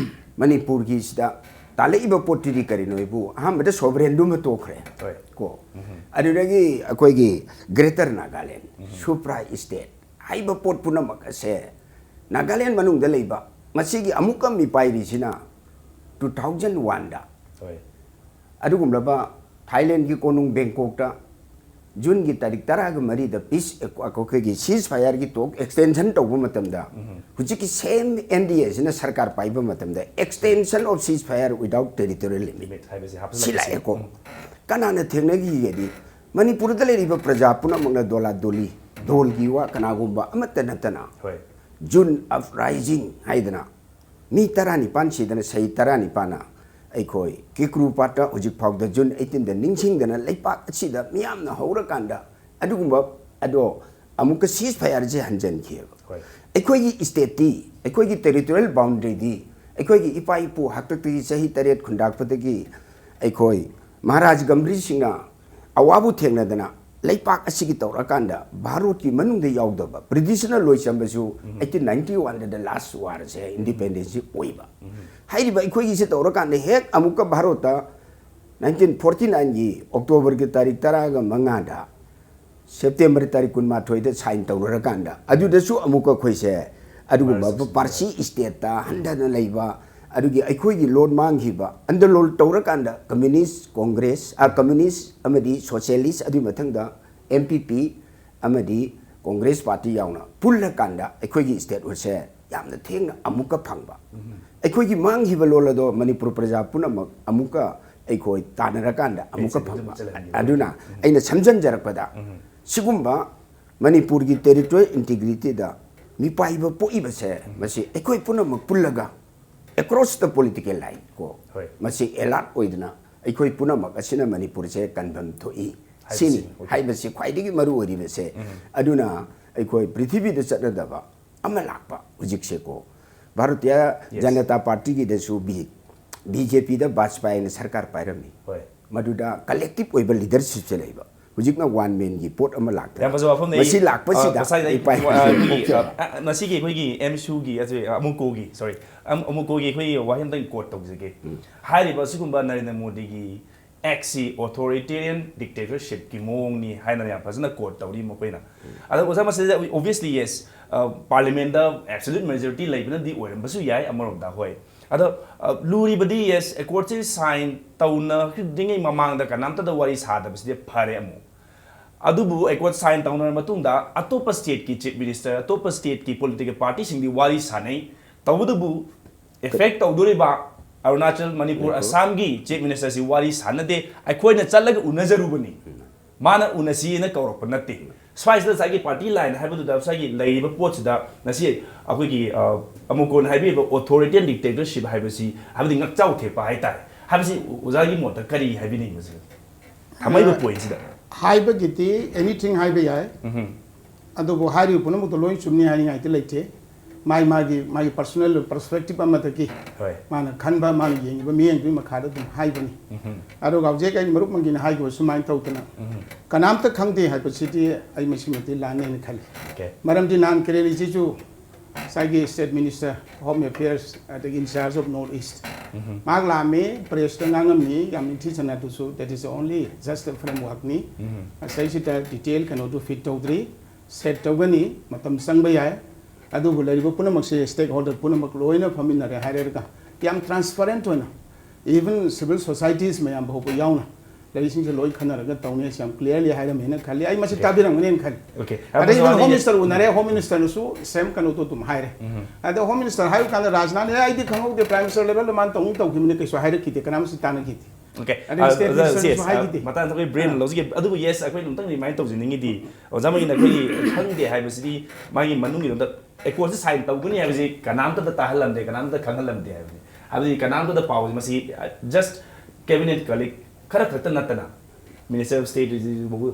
ꯃꯅꯤꯄꯨꯔꯒꯤꯁꯤꯗ ꯇꯥꯜꯂꯛꯏꯕ ꯄꯣꯠꯇꯨꯗꯤ ꯀꯔꯤꯅꯣ ꯍꯥꯏꯕꯨ ꯑꯍꯥꯟꯕꯗ ꯁꯣꯚꯔꯦꯟꯗꯨꯃ ꯇꯣꯛꯈ꯭ꯔꯦ꯫ ꯍꯣꯏ꯫ ꯀꯣ ꯑꯗꯨꯗꯒꯤ ꯑꯩꯈꯣꯏꯒꯤ ꯒ꯭ꯔꯦꯇꯔ ꯅꯥꯒꯥꯂꯦꯟ, ꯁꯨꯄ꯭ꯔꯥ ꯁ꯭ꯇꯦꯠ ꯍꯥꯏꯕ ꯄꯣꯠ ꯄꯨꯝꯅꯃꯛ ꯑꯁꯦ ꯅꯥꯒꯥꯂꯦꯟ ꯃꯅꯨꯡꯗ ꯂꯩꯕ ꯃꯁꯤꯒꯤ ꯑꯃꯨꯛꯀ ꯃꯤꯄꯥꯏꯔꯤꯁꯤꯅ ꯇꯨ ꯊꯥꯎꯖꯟ ꯋꯥꯟꯗ꯫ ꯍꯣꯏ꯫ ꯑꯗꯨꯒꯨꯝꯂꯕ ꯊꯥꯏꯂꯦꯟꯒꯤ ꯀꯣꯅꯨꯡ ꯕꯦꯡꯀꯣꯛꯇ ꯖꯨꯟꯒꯤ ꯇꯥꯔꯤꯛ ꯇꯔꯥꯒ ꯃꯔꯤꯗ ꯄꯤꯁ ꯑꯩꯈꯣꯏꯒꯤ ꯁꯤꯖ ꯐꯥꯌꯔꯒꯤ ꯇꯣꯛ ꯑꯦꯛꯁꯇꯦꯟꯁꯟ ꯇꯧꯕ ꯃꯇꯝꯗ, ꯍꯧꯖꯤꯛꯀꯤ ꯁꯦꯝ ꯑꯦꯟ ꯗꯤ ꯑꯦꯁꯤꯅ ꯁꯔꯀꯥꯔ ꯄꯥꯏꯕ ꯃꯇꯝꯗ, extension of ceasefire without territorial limit limit ꯍꯥꯏꯕꯁꯦ ꯁꯤ ꯍꯥꯞꯆꯤꯜꯂꯛꯄꯁꯦ꯫ ꯂꯥꯛꯑꯦꯀꯣ꯫ ꯀꯅꯥꯅ ꯊꯦꯡꯅꯈꯤꯒꯦꯗꯤ, ꯃꯅꯤꯄꯨꯔꯗ ꯂꯩꯔꯤꯕ ꯄ꯭ꯔꯖꯥ ꯄꯨꯝꯅꯃꯛꯅ ꯗꯣꯂꯥ ꯗꯣꯂꯤ, ꯗꯣꯜꯒꯤ ꯋꯥ ꯀꯅꯥꯒꯨꯝꯕ ꯑꯃꯠꯇ ꯅꯠꯇꯅ, ꯍꯣꯏ꯫ June uprising ꯍꯥꯏꯗꯅ ꯃꯤ ꯇꯔꯥꯅꯤꯄꯥꯟ ꯁꯤꯗꯅ, ꯁꯍꯤꯗ ꯇꯔꯥꯅꯤꯄꯥꯟꯅ ꯑꯩꯈꯣꯏ ꯀꯦꯀ꯭ꯔꯨ ꯄꯥꯠꯇ ꯍꯧꯖꯤꯛ ꯐꯥꯎꯗ ꯖꯨꯟ ꯑꯩꯠꯇꯤꯟꯗ ꯅꯤꯡꯁꯤꯡꯗꯅ ꯂꯩꯄꯥꯛ ꯑꯁꯤꯗ ꯃꯤꯌꯥꯝꯅ ꯍꯧꯔꯀꯥꯟꯗ ꯑꯗꯨꯒꯨꯝꯕ ꯑꯗꯣ ꯑꯃꯨꯛꯀ ꯁꯤꯖ ꯐꯥꯌꯔꯁꯦ ꯍꯟꯖꯟꯈꯤꯑꯕ꯫ ꯍꯣꯏ꯫ ꯑꯩꯈꯣꯏꯒꯤ ꯁ꯭ꯇꯦꯠꯇꯤ, ꯑꯩꯈꯣꯏꯒꯤ ꯇꯦꯔꯤꯇꯣꯔꯤꯌꯦꯜ ꯕꯥꯎꯟꯗꯔꯤꯗꯤ ꯑꯩꯈꯣꯏꯒꯤ ꯏꯄꯥ ꯏꯄꯨ ꯍꯥꯛꯇꯛꯇꯒꯤ ꯆꯍꯤ ꯇꯔꯦꯠ ꯈꯨꯟꯗꯥꯛꯄꯗꯒꯤ ꯑꯩꯈꯣꯏ ꯃꯍꯥꯔꯥꯖ ꯒꯝꯚꯤꯔ ꯁꯤꯡꯅ ꯑꯋꯥꯕ ꯊꯦꯡꯅꯗꯅ ꯂꯩꯄꯥꯛ ꯑꯁꯤꯒꯤ ꯇꯧꯔꯀꯥꯟꯗ ꯚꯥꯔꯣꯠꯀꯤ ꯃꯅꯨꯡꯗ ꯌꯥꯎꯗꯕ ꯕ꯭ꯔꯤꯇꯤꯁꯅ ꯂꯣꯏꯁꯤꯟꯕꯁꯨ ꯑꯩꯠꯇꯤꯟ ꯅꯥꯏꯟꯇꯤ ꯋꯥꯟꯗ ꯂꯥꯁ ꯋꯥꯔꯁꯦ ꯏꯟꯗꯤꯄꯦꯟꯗꯦꯟꯁꯁꯤ ꯑꯣꯏꯕ꯫ ꯍꯥꯏꯔꯤꯕ ꯑꯩꯈꯣꯏꯒꯤꯁꯤ ꯇꯧꯔꯀꯥꯟꯗ ꯍꯦꯛ ꯑꯃꯨꯛꯀ ꯚꯥꯔꯣꯠꯇ ꯅꯥꯏꯟꯇꯤꯟ ꯐꯣꯔꯇꯤ ꯅꯥꯏꯟꯒꯤ ꯑꯣꯛꯇꯣꯕꯔꯒꯤ ꯇꯥꯔꯤꯛ ꯇꯔꯥꯒ ꯃꯉꯥꯗ ꯁꯦꯞꯇꯦꯝꯕꯔ ꯇꯥꯔꯤꯛ ꯀꯨꯟꯃꯥꯊꯣꯏꯗ ꯁꯥꯏꯟ ꯇꯧꯔꯨꯔꯀꯥꯟꯗ ꯑꯗꯨꯗꯁꯨ ꯑꯃꯨꯛꯀ ꯑꯩꯈꯣꯏꯁꯦ ꯑꯗꯨꯒꯨꯝꯕ ꯄꯥꯔꯁꯤ ꯁ꯭ꯇꯦꯠꯇ ꯍꯟꯊꯅ ꯂꯩꯕ, ꯑꯗꯨꯒꯤ ꯑꯩꯈꯣꯏꯒꯤ ꯂꯣꯟ ꯃꯥꯡꯈꯤꯕ ꯑꯟꯗꯔꯂꯣꯟ ꯇꯧꯔꯀꯥꯟꯗ ꯀꯝꯃ꯭ꯌꯨꯅꯤꯁ ꯀꯣꯡꯒ꯭ꯔꯦꯁ, ꯑ, ꯀꯝꯃ꯭ꯌꯨꯅꯤꯁ ꯑꯃꯗꯤ ꯁꯣꯁꯤꯌꯦꯂꯤꯁ, ꯑꯗꯨꯒꯤ ꯃꯊꯪꯗ ꯑꯦꯝ ꯄꯤ ꯄꯤ ꯑꯃꯗꯤ ꯀꯣꯡꯒ꯭ꯔꯦꯁ ꯄꯥꯔꯇꯤ ꯌꯥꯎꯅ ꯄꯨꯜꯂꯀꯥꯟꯗ ꯑꯩꯈꯣꯏꯒꯤ ꯁ꯭ꯇꯦꯠꯍꯨꯗꯁꯦ ꯌꯥꯝꯅ ꯊꯦꯡꯅ ꯑꯃꯨꯛꯀ ꯐꯪꯕ꯫ ꯑꯩꯈꯣꯏꯒꯤ ꯃꯥꯡꯈꯤꯕ ꯂꯣꯟ ꯑꯗꯣ ꯃꯅꯤꯄꯨꯔ ꯄ꯭ꯔꯖꯥ ꯄꯨꯝꯅꯃꯛ ꯑꯃꯨꯛꯀ ꯑꯩꯈꯣꯏ ꯇꯥꯟꯅꯔꯀꯥꯟꯗ ꯑꯃꯨꯛꯀ ꯁꯤꯗ ꯑꯗꯨꯝ ꯐꯪꯕ꯫ ꯆꯠꯂꯅꯤꯕ꯫ ꯑꯗꯨꯅ ꯑꯩꯅ ꯁꯝꯖꯟꯖꯔꯛꯄꯗ ꯁꯤꯒꯨꯝꯕ ꯃꯅꯤꯄꯨꯔꯒꯤ ꯇꯦꯔꯤꯇꯣꯔꯤꯌꯦꯜ ꯏꯟꯇꯤꯒ꯭ꯔꯤꯇꯤꯗ ꯃꯤꯄꯥꯏꯕ ꯄꯣꯛꯏꯕꯁꯦ ꯃꯁꯤ ꯑꯩꯈꯣꯏ ꯄꯨꯝꯅꯃꯛ ꯄꯨꯜꯂꯒ across the political line ꯀꯣ, ꯍꯣꯏ꯫ ꯃꯁꯤ ꯑꯦꯂꯥꯔꯠ ꯑꯣꯏꯗꯅ ꯑꯩꯈꯣꯏ ꯄꯨꯝꯅꯃꯛ ꯑꯁꯤꯅ ꯃꯅꯤꯄꯨꯔꯁꯦ ꯀꯟꯐꯝ ꯊꯣꯛꯏ ꯍꯥꯏꯕꯁꯤ, ꯁꯤꯅꯤ okay꯫ ꯍꯥꯏꯕꯁꯤ ꯈ꯭ꯋꯥꯏꯗꯒꯤ ꯃꯔꯨ ꯑꯣꯏꯔꯤꯕꯁꯦ꯫ ꯑꯗꯨꯅ ꯑꯩꯈꯣꯏ ꯄ꯭ꯔꯤꯊꯤꯕꯤꯗ ꯆꯠꯅꯗꯕ ꯑꯃ ꯂꯥꯛꯄ ꯍꯧꯖꯤꯛꯁꯦꯀꯣ, Bharatiya Yes꯫ Janata ꯄꯥꯔꯇꯤꯒꯤꯗꯁꯨ B B J ꯄꯤꯗ ꯕꯥꯖꯄꯥꯏꯅ ꯁꯔꯀꯥꯔ ꯄꯥꯏꯔꯝꯃꯤ꯫ ꯍꯣꯏ꯫ ꯃꯗꯨꯗ ꯀꯂꯦꯛꯇꯤꯚ ꯑꯣꯏꯕ ꯂꯤꯗꯔꯁꯤꯞꯁꯦ ꯂꯩꯕ꯫ ꯍꯧꯖꯤꯛꯅ ꯋꯥꯟ ꯃꯦꯟꯒꯤ ꯄꯣꯠ ꯑꯃ ꯂꯥꯛꯇꯅ꯫ ꯌꯥꯝ ꯐꯖꯕ ꯋꯥꯐꯝꯅꯦ꯫ ꯃꯁꯤ ꯑꯩ, ꯂꯥꯛꯄꯁꯤꯗ ꯑ, ꯉꯁꯥꯏꯗ ꯑꯩ, ꯑꯩ ꯄꯥꯏ-, ꯑ, ꯑꯩꯈꯣꯏꯒꯤ, ꯄꯥꯏꯊꯣꯛꯆꯕ꯫ ꯑ, ꯉꯁꯤꯒꯤ ꯑꯩꯈꯣꯏꯒꯤ ꯑꯦꯝꯁꯨꯒꯤ, ꯑ, ꯑꯃꯨꯀꯣꯒꯤ, sorry, ꯑꯝ-, ꯑꯃꯨꯀꯣꯒꯤ ꯑꯩꯈꯣꯏꯒꯤ ꯋꯥꯍꯩ ꯑꯝꯇꯪ ꯀꯣꯠ ꯇꯧꯖꯒꯦ꯫ ꯍꯥꯏꯔꯤꯕ ꯑꯁꯤꯒꯨꯝꯕ ꯅꯔꯦꯟꯗ꯭ꯔ ꯃꯣꯗꯤꯒꯤ ꯑꯦꯛꯁꯤ ꯑꯣꯊꯣꯔꯤꯇꯦꯔꯤꯌꯟ ꯗꯤꯛꯇꯦꯇꯔꯁꯤꯞꯀꯤ ꯃꯑꯣꯡꯅꯤ ꯍꯥꯏꯅ ꯌꯥꯝ ꯐꯖꯅ ꯀꯣꯠ ꯇꯧꯔꯤ ꯃꯈꯣꯏꯅ꯫ ꯑꯗꯣ ꯑꯣꯖꯥ, ꯃꯁꯤꯗ obviously, yes, ꯑ, ꯄꯥꯔꯂꯤꯌꯥꯃꯦꯟꯗ ꯑꯦꯕꯁꯣꯂ꯭ꯌꯨꯠ ꯃꯦꯖꯣꯔꯤꯇꯤ ꯂꯩꯕꯅꯗꯤ ꯑꯣꯏꯔꯝꯕꯁꯨ ꯌꯥꯏ ꯑꯃꯔꯣꯝꯗ, ꯍꯣꯏ꯫ ꯑꯗꯣ, ꯑ, ꯂꯨꯔꯤꯕꯗꯤ, yes, ꯑꯦꯀꯣꯔꯗꯁꯤ ꯁꯥꯏꯟ ꯇꯧꯅꯗ꯭ꯔꯤꯉꯩ ꯃꯃꯥꯡꯗ ꯀꯅꯥꯝꯇꯗ ꯋꯥꯔꯤ ꯁꯥꯗꯕꯁꯤꯗꯤ ꯐꯔꯦ ꯑꯃꯨꯛ꯫ ꯑꯗꯨꯕꯨ ꯑꯦꯀꯣꯔꯗ ꯁꯥꯏꯟ ꯇꯧꯅꯔ ꯃꯇꯨꯡꯗ ꯑꯇꯣꯞꯄ ꯁ꯭ꯇꯦꯠꯀꯤ ꯆꯤꯐ ꯃꯤꯅꯤꯁꯇꯔ, ꯑꯇꯣꯞꯄ ꯁ꯭ꯇꯦꯠꯀꯤ ꯄꯣꯂꯤꯇꯤꯀꯦꯜ ꯄꯥꯔꯇꯤꯁꯤꯡꯗꯤ ꯋꯥꯔꯤ ꯁꯥꯟꯅꯩ꯫ ꯇꯧꯕꯇꯕꯨ ꯑꯦꯐꯦꯛ ꯇꯧꯗꯣꯔꯤꯕ ꯑꯔꯨꯅꯥꯆꯜ, ꯃꯅꯤꯄꯨꯔ, ꯃꯅꯤꯄꯨꯔ꯫ ꯑꯁꯥꯝꯒꯤ ꯆꯤꯐ ꯃꯤꯅꯤꯁꯇꯔꯁꯤ ꯋꯥꯔꯤ ꯁꯥꯟꯅꯗꯦ꯫ ꯑꯩꯈꯣꯏꯅ ꯆꯠꯂꯒ ꯎꯅꯖꯔꯨꯕꯅꯤ꯫ ꯃꯥꯅ ꯎꯅꯁꯤꯅ ꯀꯧꯔꯛꯄ ꯅꯠꯇꯦ꯫ ꯁ꯭ꯋꯥꯏꯁꯤꯗ ꯉꯁꯥꯏꯒꯤ ꯄꯥꯔꯇꯤ ꯂꯥꯏꯟ ꯍꯥꯏꯕꯗꯨꯗ ꯉꯁꯥꯏꯒꯤ ꯂꯩꯔꯤꯕ ꯄꯣꯠꯁꯤꯗ ꯉꯁꯤ ꯑꯩꯈꯣꯏꯒꯤ, ꯑ, ꯑꯃꯨꯀꯣꯟ ꯍꯥꯏꯕꯤꯔꯤꯕ ꯑꯣꯊꯣꯔꯤꯇꯤꯌꯦꯟ ꯗꯤꯛꯇꯦꯇꯔꯁꯤꯞ ꯍꯥꯏꯕꯁꯤ, ꯍꯥꯏꯕꯗꯤ ꯉꯥꯛꯆꯥꯎ ꯊꯦꯛꯄ ꯍꯥꯏꯇꯥꯔꯦ꯫ ꯍꯥꯏꯕꯁꯤ ꯑꯣꯖꯥꯒꯤ ꯃꯣꯠꯇ ꯀꯔꯤ ꯍꯥꯏꯕꯤꯅꯤꯡꯕ ꯁꯤꯗ? ꯊꯝꯃꯛꯏꯕ ꯑ, ꯄꯣꯏꯟꯁꯤꯗ꯫ ꯍꯥꯏꯕꯒꯤꯗꯤ ꯑꯦꯅꯤꯊꯤꯡ ꯍꯥꯏꯕ ꯌꯥꯏ꯫ ꯎꯝꯍꯨꯝ꯫ ꯑꯗꯨꯕꯨ ꯍꯥꯏꯔꯤꯕ ꯄꯨꯝꯅꯃꯛꯇꯣ ꯂꯣꯏ ꯆꯨꯝꯅꯤ ꯍꯥꯏꯅꯤꯡꯉꯥꯏꯗꯤ ꯂꯩꯇꯦ꯫ ꯃꯥꯒꯤ, ꯃꯥꯒꯤ, ꯃꯥꯒꯤ ꯄꯔꯁꯣꯅꯦꯜ ꯄꯔꯁꯄꯦꯛꯇꯤꯞ ꯑꯃꯗꯒꯤ ꯍꯣꯏ꯫ ꯃꯥꯅ ꯈꯟꯕ, ꯃꯥꯅ ꯌꯦꯡꯉꯤꯕ ꯃꯤꯠꯌꯦꯡꯗꯨꯒꯤ ꯃꯈꯥꯗ ꯑꯗꯨꯝ ꯍꯥꯏꯕꯅꯤ꯫ ꯎꯝꯍꯨꯝ꯫ ꯑꯗꯨꯒ ꯍꯧꯖꯤꯛ ꯑꯩ ꯃꯔꯨꯞ ꯃꯪꯒꯤꯅ ꯍꯥꯏꯈꯤꯕ ꯁꯨꯃꯥꯏꯅ ꯇꯧꯗꯅ ꯎꯝꯍꯨꯝ꯫ ꯀꯅꯥꯝꯇ ꯈꯪꯗꯦ ꯍꯥꯏꯕꯁꯤꯗꯤ ꯑꯩ ꯃꯁꯤꯃꯗꯤ ꯂꯥꯟꯅꯦꯅ ꯈꯜꯂꯤ꯫ ꯑꯣꯀꯦ꯫ ꯃꯔꯝꯗꯤ ꯅꯍꯥꯟ ꯀꯤꯔꯦꯟ ꯔꯤꯖꯤꯖꯨ ꯉꯁꯥꯏꯒꯤ ꯁ꯭ꯇꯦꯠ ꯃꯤꯅꯤꯁꯇꯔ, ꯍꯣꯝ ꯑꯦꯐꯤꯌꯔꯁ, ꯑꯗꯒꯤ ꯏꯟ ꯆꯥꯔꯖ ꯑꯣꯐ ꯅꯣꯔꯠ ꯏꯁ, ꯎꯝꯍꯨꯝ꯫ ꯃꯍꯥꯛ ꯂꯥꯛꯑꯝꯃꯤ, ꯄ꯭ꯔꯦꯁꯇ ꯉꯥꯡꯉꯝꯃꯤ, ꯌꯥꯝ ꯅꯤꯡꯊꯤꯖꯅ꯫ ꯑꯗꯨꯁꯨ that is only just a framework ꯅꯤ꯫ ꯎꯝꯍꯨꯝ꯫ ꯉꯁꯥꯏꯁꯤꯗ ꯗꯤꯇꯦꯜ ꯀꯩꯅꯣꯗꯨ ꯐꯤꯠ ꯇꯧꯗ꯭ꯔꯤ, ꯁꯦꯠ ꯇꯧꯒꯅꯤ, ꯃꯇꯝ ꯆꯪꯕ ꯌꯥꯏ꯫ ꯑꯗꯨꯕꯨ ꯂꯩꯔꯤꯕ ꯄꯨꯝꯅꯃꯛꯁꯦ ꯁ꯭ꯇꯦꯛ ꯍꯣꯜꯗꯔ ꯄꯨꯝꯅꯃꯛ ꯂꯣꯏꯅ ꯐꯝꯃꯤꯟꯅꯔꯦ ꯍꯥꯏꯔꯒ ꯌꯥꯝ ꯇ꯭ꯔꯥꯟꯁꯄꯔꯦꯟꯠ ꯑꯣꯏꯅ, ꯏꯚꯟ ꯁꯤꯚꯤꯜ ꯁꯣꯁꯥꯏꯇꯤꯁ ꯃꯌꯥꯝ ꯐꯥꯎꯕ ꯌꯥꯎꯅ ꯂꯩꯔꯤꯁꯤꯡꯁꯦ ꯂꯣꯏ ꯈꯟꯅꯔꯒ ꯇꯧꯅꯤ ꯍꯥꯏꯁꯦ ꯌꯥꯝ ꯀ꯭ꯂꯤꯌꯔꯂꯤ ꯍꯥꯏꯔꯝꯃꯦꯅ ꯈꯜꯂꯤ꯫ ꯑꯩ ꯃꯁꯤ ꯑꯣꯀꯦ꯫ ꯇꯥꯕꯤꯔꯝꯒꯅꯦꯅ ꯈꯜꯂꯤ꯫ ꯑꯣꯀꯦ꯫ ꯑꯗꯩ ꯑꯗꯨꯁꯨ ꯏꯚꯟ ꯍꯣꯝ ꯑꯗꯨꯒꯤ ꯃꯤꯅꯤꯁꯇꯔ ꯎꯅꯔꯦ, ꯍꯣꯝ ꯃꯤꯅꯤꯁꯇꯔꯅꯁꯨ ꯁꯦꯝ ꯀꯩꯅꯣꯗꯣ ꯑꯗꯨꯝ ꯍꯥꯏꯔꯦ꯫ ꯎꯝ꯫ ꯑꯗ ꯍꯣꯝ ꯃꯤꯅꯤꯁꯇꯔ ꯍꯥꯏꯕ ꯀꯥꯟꯗ ꯔꯥꯖꯅꯥꯊꯅ, "ꯑꯦ, ꯑꯩꯗꯤ ꯈꯪꯍꯧꯗꯦ, ꯄ꯭ꯔꯥꯏꯝ ꯃꯤꯅꯤꯁꯇꯔ ꯂꯦꯚꯦꯜꯗ ꯃꯥꯅ ꯇꯧꯅꯤ ꯇꯧꯈꯤꯕꯅꯤ, ꯀꯩꯁꯨ ꯍꯥꯏꯔꯛꯈꯤꯗꯦ, ꯀꯅꯥꯝꯁꯨ ꯇꯥꯟꯅꯈꯤꯗꯦ"꯫ ꯑꯣꯀꯦ꯫ ꯑꯗꯩ ꯑ, ꯁ꯭ꯇꯦꯠ ꯑꯗ, ꯃꯤꯅꯤꯁꯇꯔꯅꯁꯨ ꯌꯦꯁ, ꯑ, ꯍꯥꯏꯈꯤꯗꯦ꯫ ꯃꯇꯥꯡꯗ ꯑꯩꯈꯣꯏ ꯕ꯭ꯔꯦꯛ ꯑꯥ꯫ ꯂꯧꯖꯒꯦ꯫ ꯑꯗꯨꯕꯨ ꯌꯦꯁ, ꯑꯩꯈꯣꯏ ꯑꯃꯨꯛꯇꯪ ꯔꯤꯃꯥꯏꯟ ꯇꯧꯖꯅꯤꯡꯉꯤꯗꯤ, ꯑꯣꯖꯥ ꯃꯣꯏꯒꯤꯅ ꯑꯩꯈꯣꯏꯒꯤ ꯈꯪꯗꯦ ꯍꯥꯏꯕꯁꯤꯗꯤ ꯃꯥꯒꯤ ꯃꯅꯨꯡꯒꯤꯗꯃꯛꯇ ꯑꯦꯀꯣꯔꯗꯁꯤ ꯁꯥꯏꯟ ꯇꯧꯒꯅꯤ ꯍꯥꯏꯕꯁꯤ ꯀꯅꯥꯝꯇꯗ ꯇꯥꯍꯜꯂꯝꯗꯦ, ꯀꯅꯥꯝꯇꯗ ꯈꯪꯍꯜꯂꯝꯗꯦ ꯍꯥꯏꯕꯅꯤ꯫ ꯍꯥꯏꯕꯗꯤ ꯀꯅꯥꯝꯇꯗ ꯄꯥꯎꯁꯤ ꯃꯁꯤ, ꯑ, ꯖꯁ ꯀꯦꯕꯤꯅꯦꯠ ꯀꯂꯤꯛ ꯈꯔ ꯈꯛꯇ ꯅꯠꯇꯅ ꯃꯤꯅꯤꯁꯇꯔ ꯑꯣꯐ ꯁ꯭ꯇꯦꯠ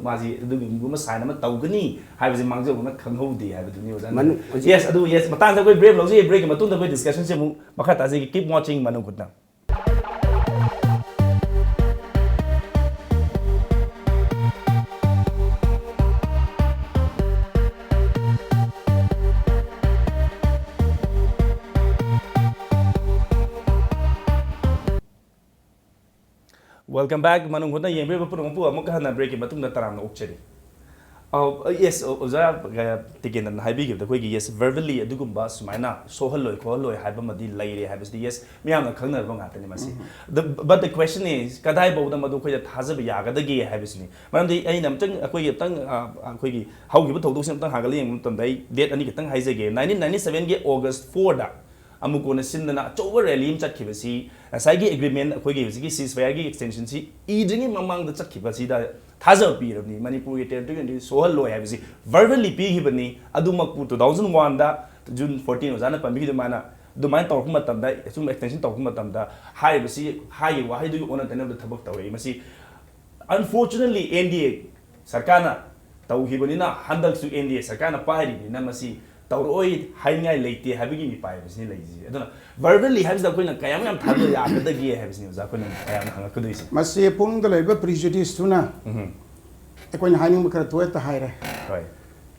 ꯃꯥꯁꯤ ꯑꯗꯨꯒꯨꯝꯕ ꯁꯥꯏꯟ ꯑꯃ ꯇꯧꯒꯅꯤ ꯍꯥꯏꯕꯁꯤ ꯃꯥꯡꯖꯧꯅꯅ ꯈꯪꯍꯧꯗꯦ ꯍꯥꯏꯕꯗꯨꯅꯤ ꯑꯣꯖꯥꯅ꯫ ꯃꯅꯨꯡ-, ꯍꯧꯖꯤꯛ ꯌꯦꯁ, ꯑꯗꯨ ꯌꯦꯁ, ꯃꯇꯥꯡꯗ ꯑꯩꯈꯣꯏ ꯕ꯭ꯔꯦꯛ ꯂꯧꯖꯒꯦ꯫ ꯕ꯭ꯔꯦꯛꯀꯤ ꯃꯇꯨꯡꯗ ꯑꯩꯈꯣꯏ ꯗꯤꯁꯀꯁꯟꯁꯤ ꯑꯃꯨꯛ ꯃꯈꯥ ꯇꯥꯖꯒꯦ꯫ Keep watching ꯃꯅꯨꯡ ꯍꯨꯠꯅ꯫ Welcome back꯫ ꯃꯅꯨꯡ ꯍꯨꯠꯅ ꯌꯦꯡꯕꯤꯔꯤꯕ ꯄꯨꯝꯅꯃꯛꯄꯨ ꯑꯃꯨꯛ ꯍꯟꯅ ꯕ꯭ꯔꯦꯛꯀꯤ ꯃꯇꯨꯡꯗ ꯇꯔꯥꯝꯅ ꯑꯣꯛꯆꯔꯤ꯫ ꯌꯦꯁ, ꯑꯣꯖꯥ ꯇꯤꯀꯦꯟꯗ꯭ꯔꯅ ꯍꯥꯏꯕꯤꯈꯤꯕꯗ ꯑꯩꯈꯣꯏꯒꯤ ꯌꯦꯁ, ꯚꯔꯕꯦꯜꯂꯤ ꯑꯗꯨꯒꯨꯝꯕ ꯁꯨꯃꯥꯏꯅ ꯁꯣꯛꯍꯜꯂꯣꯏ ꯈꯣꯠꯍꯜꯂꯣꯏ ꯍꯥꯏꯕ ꯑꯃꯗꯤ ꯂꯩꯔꯦ ꯍꯥꯏꯕꯁꯤꯗꯤ ꯌꯦꯁ, ꯃꯤꯌꯥꯝꯅ ꯈꯪꯅꯔꯕ ꯉꯥꯛꯇꯅꯤ ꯃꯁꯤ. But the question is, ꯀꯗꯥꯏꯐꯥꯎꯗ ꯃꯗꯨ ꯑꯩꯈꯣꯏꯗ ꯊꯥꯖꯕ ꯌꯥꯒꯗꯒꯦ ꯍꯥꯏꯕꯁꯤꯅꯤ. ꯃꯔꯝꯗꯤ ꯑꯩꯅ ꯑꯝꯇꯪ ꯑꯩꯈꯣꯏꯒꯤ ꯑꯝꯇꯪ ꯑꯩꯈꯣꯏꯒꯤ ꯍꯧꯈꯤꯕ ꯊꯧꯗꯣꯛꯁꯤꯡ ꯑꯝꯇꯪ ꯍꯥꯡꯒꯠꯂ ꯌꯦꯡꯕ ꯃꯇꯝꯗ ꯑꯩ ꯗꯦꯠ ꯑꯅꯤ ꯈꯛꯇꯪ ꯍꯥꯏꯖꯒꯦ. Nineteen ninety sevenꯒꯤ August fourꯗ ꯑꯃꯨꯛ ꯀꯣꯟꯅ ꯁꯤꯟꯗꯅ ꯑꯆꯧꯕ ꯔꯦꯂꯤ ꯑꯃ ꯆꯠꯈꯤꯕꯁꯤ, ꯉꯁꯥꯏꯒꯤ ꯑꯦꯒ꯭ꯔꯤꯃꯦꯟ, ꯑꯩꯈꯣꯏꯒꯤ ꯍꯧꯖꯤꯛꯀꯤ ꯁꯤꯁ ꯐꯥꯌꯔꯒꯤ ꯑꯦꯛꯁꯇꯦꯟꯁꯟꯁꯤ ꯏꯗ꯭ꯔꯤꯉꯩ ꯃꯃꯥꯡꯗ ꯆꯠꯈꯤꯕꯁꯤꯗ ꯊꯥꯖꯕ ꯄꯤꯔꯕꯅꯤ. ꯃꯅꯤꯄꯨꯔꯒꯤ ꯇꯦꯔꯤꯇꯣꯔꯤꯌꯦꯜ ꯏꯟꯇꯤꯒ꯭ꯔꯤꯇꯤ ꯁꯣꯛꯍꯜꯂꯣꯏ ꯍꯥꯏꯕꯁꯤ ꯚꯔꯕꯦꯜꯂꯤ ꯄꯤꯈꯤꯕꯅꯤ. ꯑꯗꯨꯃꯛꯄꯨ two thousand oneꯗ, June fourteen, ꯑꯣꯖꯥꯅ ꯄꯟꯕꯤꯈꯤꯕ ꯑꯗꯨꯃꯥꯏꯅ, ꯑꯗꯨꯃꯥꯏꯅ ꯇꯧꯔꯛꯄ ꯃꯇꯝꯗ, ꯑꯁꯨꯝ ꯑꯦꯛꯁꯇꯦꯟꯁꯟ ꯇꯧꯔꯛꯄ ꯃꯇꯝꯗ, ꯍꯥꯏꯔꯤꯕꯁꯤ, ꯍꯥꯏꯔꯤꯕ ꯋꯥꯍꯩꯗꯨꯒꯤ ꯑꯣꯟꯅ ꯇꯩꯅꯕꯗ ꯊꯕꯛ ꯇꯧꯔꯛꯏ. ꯃꯁꯤ unfortunately N D A ꯁꯔꯀꯥꯔꯅ ꯇꯧꯈꯤꯕꯅꯤꯅ, ꯍꯟꯗꯛꯁꯨ N D A ꯁꯔꯀꯥꯔꯅ ꯄꯥꯏꯔꯤꯕꯅꯤꯅ ꯃꯁꯤ ꯇꯧꯔꯛꯑꯣꯏ ꯍꯥꯏꯅꯤꯡꯉꯥꯏ ꯂꯩꯇꯦ ꯍꯥꯏꯕꯒꯤ ꯃꯤꯄꯥꯏꯕꯁꯤꯅꯤ ꯂꯩꯔꯤꯁꯦ. ꯑꯗꯨꯅ ꯚꯔꯕꯦꯜꯂꯤ ꯍꯥꯏꯕꯁꯤꯗ ꯑꯩꯈꯣꯏꯅ ꯀꯌꯥꯝ ꯌꯥꯝ ꯊꯥꯖꯕ ꯌꯥꯒꯗꯒꯦ ꯍꯥꯏꯕꯁꯤꯅꯤ ꯑꯣꯖꯥ ꯑꯩꯈꯣꯏꯅ ꯃꯌꯥꯝꯅ ꯍꯪꯉꯛꯀꯗꯣꯏꯁꯦ. ꯃꯁꯤ ꯄꯨꯝꯅꯃꯛꯇ ꯂꯩꯕ ꯄ꯭ꯔꯤꯖꯨꯗꯤꯁꯇꯨꯅ ꯑꯩꯈꯣꯏꯅ ꯍꯥꯏꯅꯤꯡꯕ ꯈꯔ ꯊꯣꯛꯍꯦꯛꯇ ꯍꯥꯏꯔꯦ. ꯍꯣꯏ.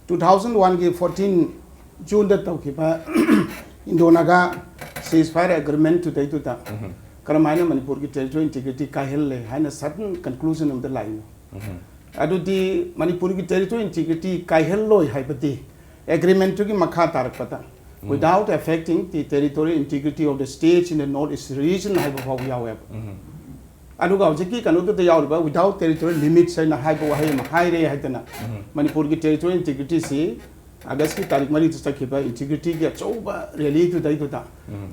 Two thousand oneꯒꯤ fourteen Juneꯗ ꯇꯧꯈꯤꯕ ꯏꯟꯗꯣ ꯅꯥꯒꯥ ꯁꯤꯁ ꯐꯥꯌꯔ ꯑꯦꯒ꯭ꯔꯤꯃꯦꯟꯇꯨꯗꯩꯗꯨꯗ ꯀꯔꯝꯍꯥꯏꯅ ꯃꯅꯤꯄꯨꯔꯒꯤ ꯇꯦꯔꯤꯇꯣꯔꯤ ꯏꯟꯇꯤꯒ꯭ꯔꯤꯇꯤ ꯀꯥꯏꯍꯜꯂꯦ ꯍꯥꯏꯅ ꯁꯗꯟ ꯀꯟꯀ꯭ꯂꯨꯖꯟ ꯑꯃꯗ ꯂꯥꯛꯏꯅꯣ? ꯑꯗꯨꯗꯤ ꯃꯅꯤꯄꯨꯔꯒꯤ ꯇꯦꯔꯤꯇꯣꯔꯤ ꯏꯟꯇꯤꯒ꯭ꯔꯤꯇꯤ ꯀꯥꯏꯍꯜꯂꯣꯏ ꯍꯥꯏꯕꯗꯤ ꯑꯦꯒ꯭ꯔꯤꯃꯦꯟꯇꯨꯒꯤ ꯃꯈꯥ ꯇꯥꯔꯛꯄꯗ, without affecting the territorial integrity of the states in the North East region ꯍꯥꯏꯕ ꯐꯥꯎꯕ ꯌꯥꯎꯋꯦꯕ. ꯑꯗꯨꯒ ꯍꯧꯖꯤꯛꯀꯤ ꯀꯩꯅꯣꯗꯨꯗ ꯌꯥꯎꯔꯤꯕ without territorial limits ꯍꯥꯏꯅ ꯍꯥꯏꯕ ꯋꯥꯍꯩ ꯑꯃ ꯍꯥꯏꯔꯦ ꯍꯥꯏꯗꯅ ꯃꯅꯤꯄꯨꯔꯒꯤ ꯇꯦꯔꯤꯇꯣꯔꯤ ꯏꯟꯇꯤꯒ꯭ꯔꯤꯇꯤꯁꯤ ꯑꯥꯒꯁꯀꯤ ꯇꯥꯔꯤꯛ ꯃꯔꯤꯗ ꯆꯠꯈꯤꯕ ꯏꯟꯇꯤꯒ꯭ꯔꯤꯇꯤꯒꯤ ꯑꯆꯧꯕ ꯔꯦꯂꯤꯗꯨꯗꯩꯗꯨꯗ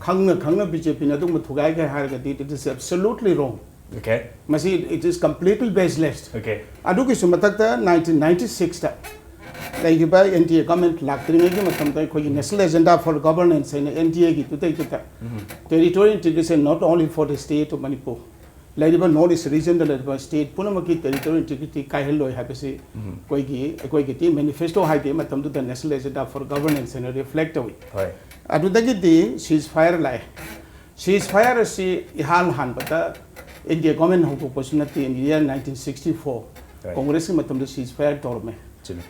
ꯈꯪꯅ ꯈꯪꯅ ꯕꯤ ꯖꯦ ꯄꯤꯅ ꯑꯗꯨꯒꯨꯝꯕ ꯊꯨꯒꯥꯏꯈ꯭ꯔꯦ ꯍꯥꯏꯔꯒꯗꯤ it is absolutely wrong. Okay. ꯃꯁꯤ it is completely baseless. Okay. ꯑꯗꯨꯒꯤꯁꯨ ꯃꯊꯛꯇ nineteen ninety sixꯇ ꯂꯩꯈꯤꯕ N D A government ꯂꯥꯛꯇ꯭ꯔꯤꯉꯩꯒꯤ ꯃꯇꯝꯗ ꯑꯩꯈꯣꯏꯒꯤ National Agenda for Governance ꯍꯥꯏꯅ N D Aꯒꯤꯗꯨꯗꯩꯗꯨꯗ territorial integration not only for the state of Manipur, ꯂꯩꯔꯤꯕ North East regionꯗ ꯂꯩꯔꯤꯕ state ꯄꯨꯝꯅꯃꯛꯀꯤ territorial integrity ꯀꯥꯏꯍꯜꯂꯣꯏ ꯍꯥꯏꯕꯁꯤ ꯑꯩꯈꯣꯏꯒꯤ ꯑꯩꯈꯣꯏꯒꯤꯗꯤ manifesto ꯍꯥꯏꯗꯤ ꯃꯇꯝꯗꯨꯗ National Agenda for Governance ꯍꯥꯏꯅ reflect ꯇꯧꯏ. ꯍꯣꯏ. ꯑꯗꯨꯗꯒꯤꯗꯤ ceasefire ꯂꯥꯛꯑꯦ. Ceasefire ꯑꯁꯤ ꯏꯍꯥꯟ ꯍꯥꯟꯕꯗ N D A government ꯍꯧꯗꯣꯛꯄꯁꯨ ꯅꯠꯇꯦ, in the year nineteen sixty four Right. Congressꯀꯤ ꯃꯇꯝꯗ ceasefire ꯇꯧꯔꯝꯃꯦ.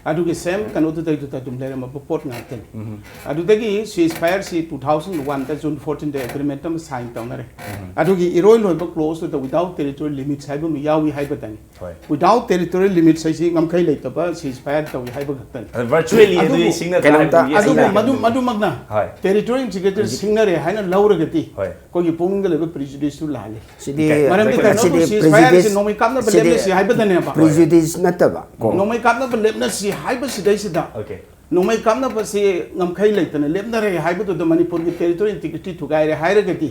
ꯑꯗꯨꯒꯤ ꯁꯦꯝ ꯀꯩꯅꯣꯗꯨꯗꯩꯗꯨꯗ ꯑꯗꯨꯝ ꯂꯩꯔꯝꯃꯕ ꯄꯣꯠ ꯉꯥꯛꯇꯅꯤ꯫ ꯑꯗꯨꯗꯒꯤ ꯁꯤꯁ ꯐꯥꯌꯔꯁꯤ ꯇꯨ ꯊꯥꯎꯖꯟ ꯋꯥꯟꯗ ꯖꯨꯟ ꯐꯣꯔꯇꯤꯟꯗ ꯑꯦꯒ꯭ꯔꯤꯃꯦꯟ ꯑꯃ ꯁꯥꯏꯟ ꯇꯧꯅꯔꯦ꯫ ꯑꯗꯨꯒꯤ ꯏꯔꯣꯏ ꯂꯣꯏꯕ ꯀ꯭ꯂꯣꯁꯇꯨꯗ ꯋꯤꯗꯥꯎꯠ ꯇꯦꯔꯤꯇꯣꯔꯤ ꯂꯤꯃꯤꯠꯁ ꯍꯥꯏꯕ ꯑꯃ ꯌꯥꯎꯏ ꯍꯥꯏꯕꯗꯅꯤ꯫ ꯍꯣꯏ꯫ ꯋꯤꯗꯥꯎꯠ ꯇꯦꯔꯤꯇꯣꯔꯤ ꯂꯤꯃꯤꯠꯁ ꯍꯥꯏꯁꯤ ꯉꯝꯈꯩ ꯂꯩꯇꯕ ꯁꯤꯁ ꯐꯥꯌꯔ ꯇꯧꯏ ꯍꯥꯏꯕ ꯈꯛꯇꯅꯤ꯫ ꯚꯔꯆꯨꯋꯦꯂꯤ ꯑꯗꯨꯗꯤ ꯑꯗꯨꯕꯨ ꯁꯤꯡꯅ ꯀꯩꯅꯣꯝꯇ ꯊꯥꯔꯕꯅꯤ꯫ ꯑꯗꯨꯕꯨ ꯑꯩꯅ ꯃꯗꯨ ꯃꯗꯨꯃꯛꯅ ꯍꯣꯏ꯫ ꯇꯦꯔꯤꯇꯣꯔꯤ ꯏꯟꯇꯤꯒ꯭ꯔꯤꯇꯤ ꯁꯤꯡꯅꯔꯦ ꯍꯥꯏꯅ ꯂꯧꯔꯒꯗꯤ ꯍꯣꯏ꯫ ꯑꯩꯈꯣꯏꯒꯤ ꯄꯨꯛꯅꯤꯡꯗ ꯂꯩꯕ ꯄ꯭ꯔꯤꯖꯨꯗꯤꯁꯇꯨ ꯂꯥꯜꯂꯤ꯫ ꯁꯤꯗꯤ ꯃꯔꯝꯗꯤ ꯁꯤꯗꯤ ꯀꯩꯅꯣꯕꯨ ꯁꯤꯁ ꯐꯥꯌꯔꯁꯤ prejudice- ꯅꯣꯡꯃꯩ ꯀꯥꯞꯅꯕ ꯁꯤꯗꯤ ꯂꯦꯞꯅꯁꯤ ꯍꯥꯏꯕꯗꯅꯦꯕ꯫ prejudice ꯅꯠꯇꯕ ꯀꯣ꯫ ꯅꯣꯡꯃꯩ ꯀꯥꯞꯅꯕ ꯂꯦꯞꯅꯁꯤ ꯍꯥꯏꯕꯁꯤꯗꯩꯁꯤꯗ Okay. ꯅꯣꯡꯃꯩ ꯀꯥꯞꯅꯕꯁꯤ ꯉꯝꯈꯩ ꯂꯩꯇꯅ ꯂꯦꯞꯅꯔꯦ ꯍꯥꯏꯕꯗꯨꯗ ꯃꯅꯤꯄꯨꯔꯒꯤ ꯇꯦꯔꯤꯇꯣꯔꯤ ꯏꯟꯇꯤꯒ꯭ꯔꯤꯇꯤ ꯊꯨꯒꯥꯏꯔꯦ ꯍꯥꯏꯔꯒꯗꯤ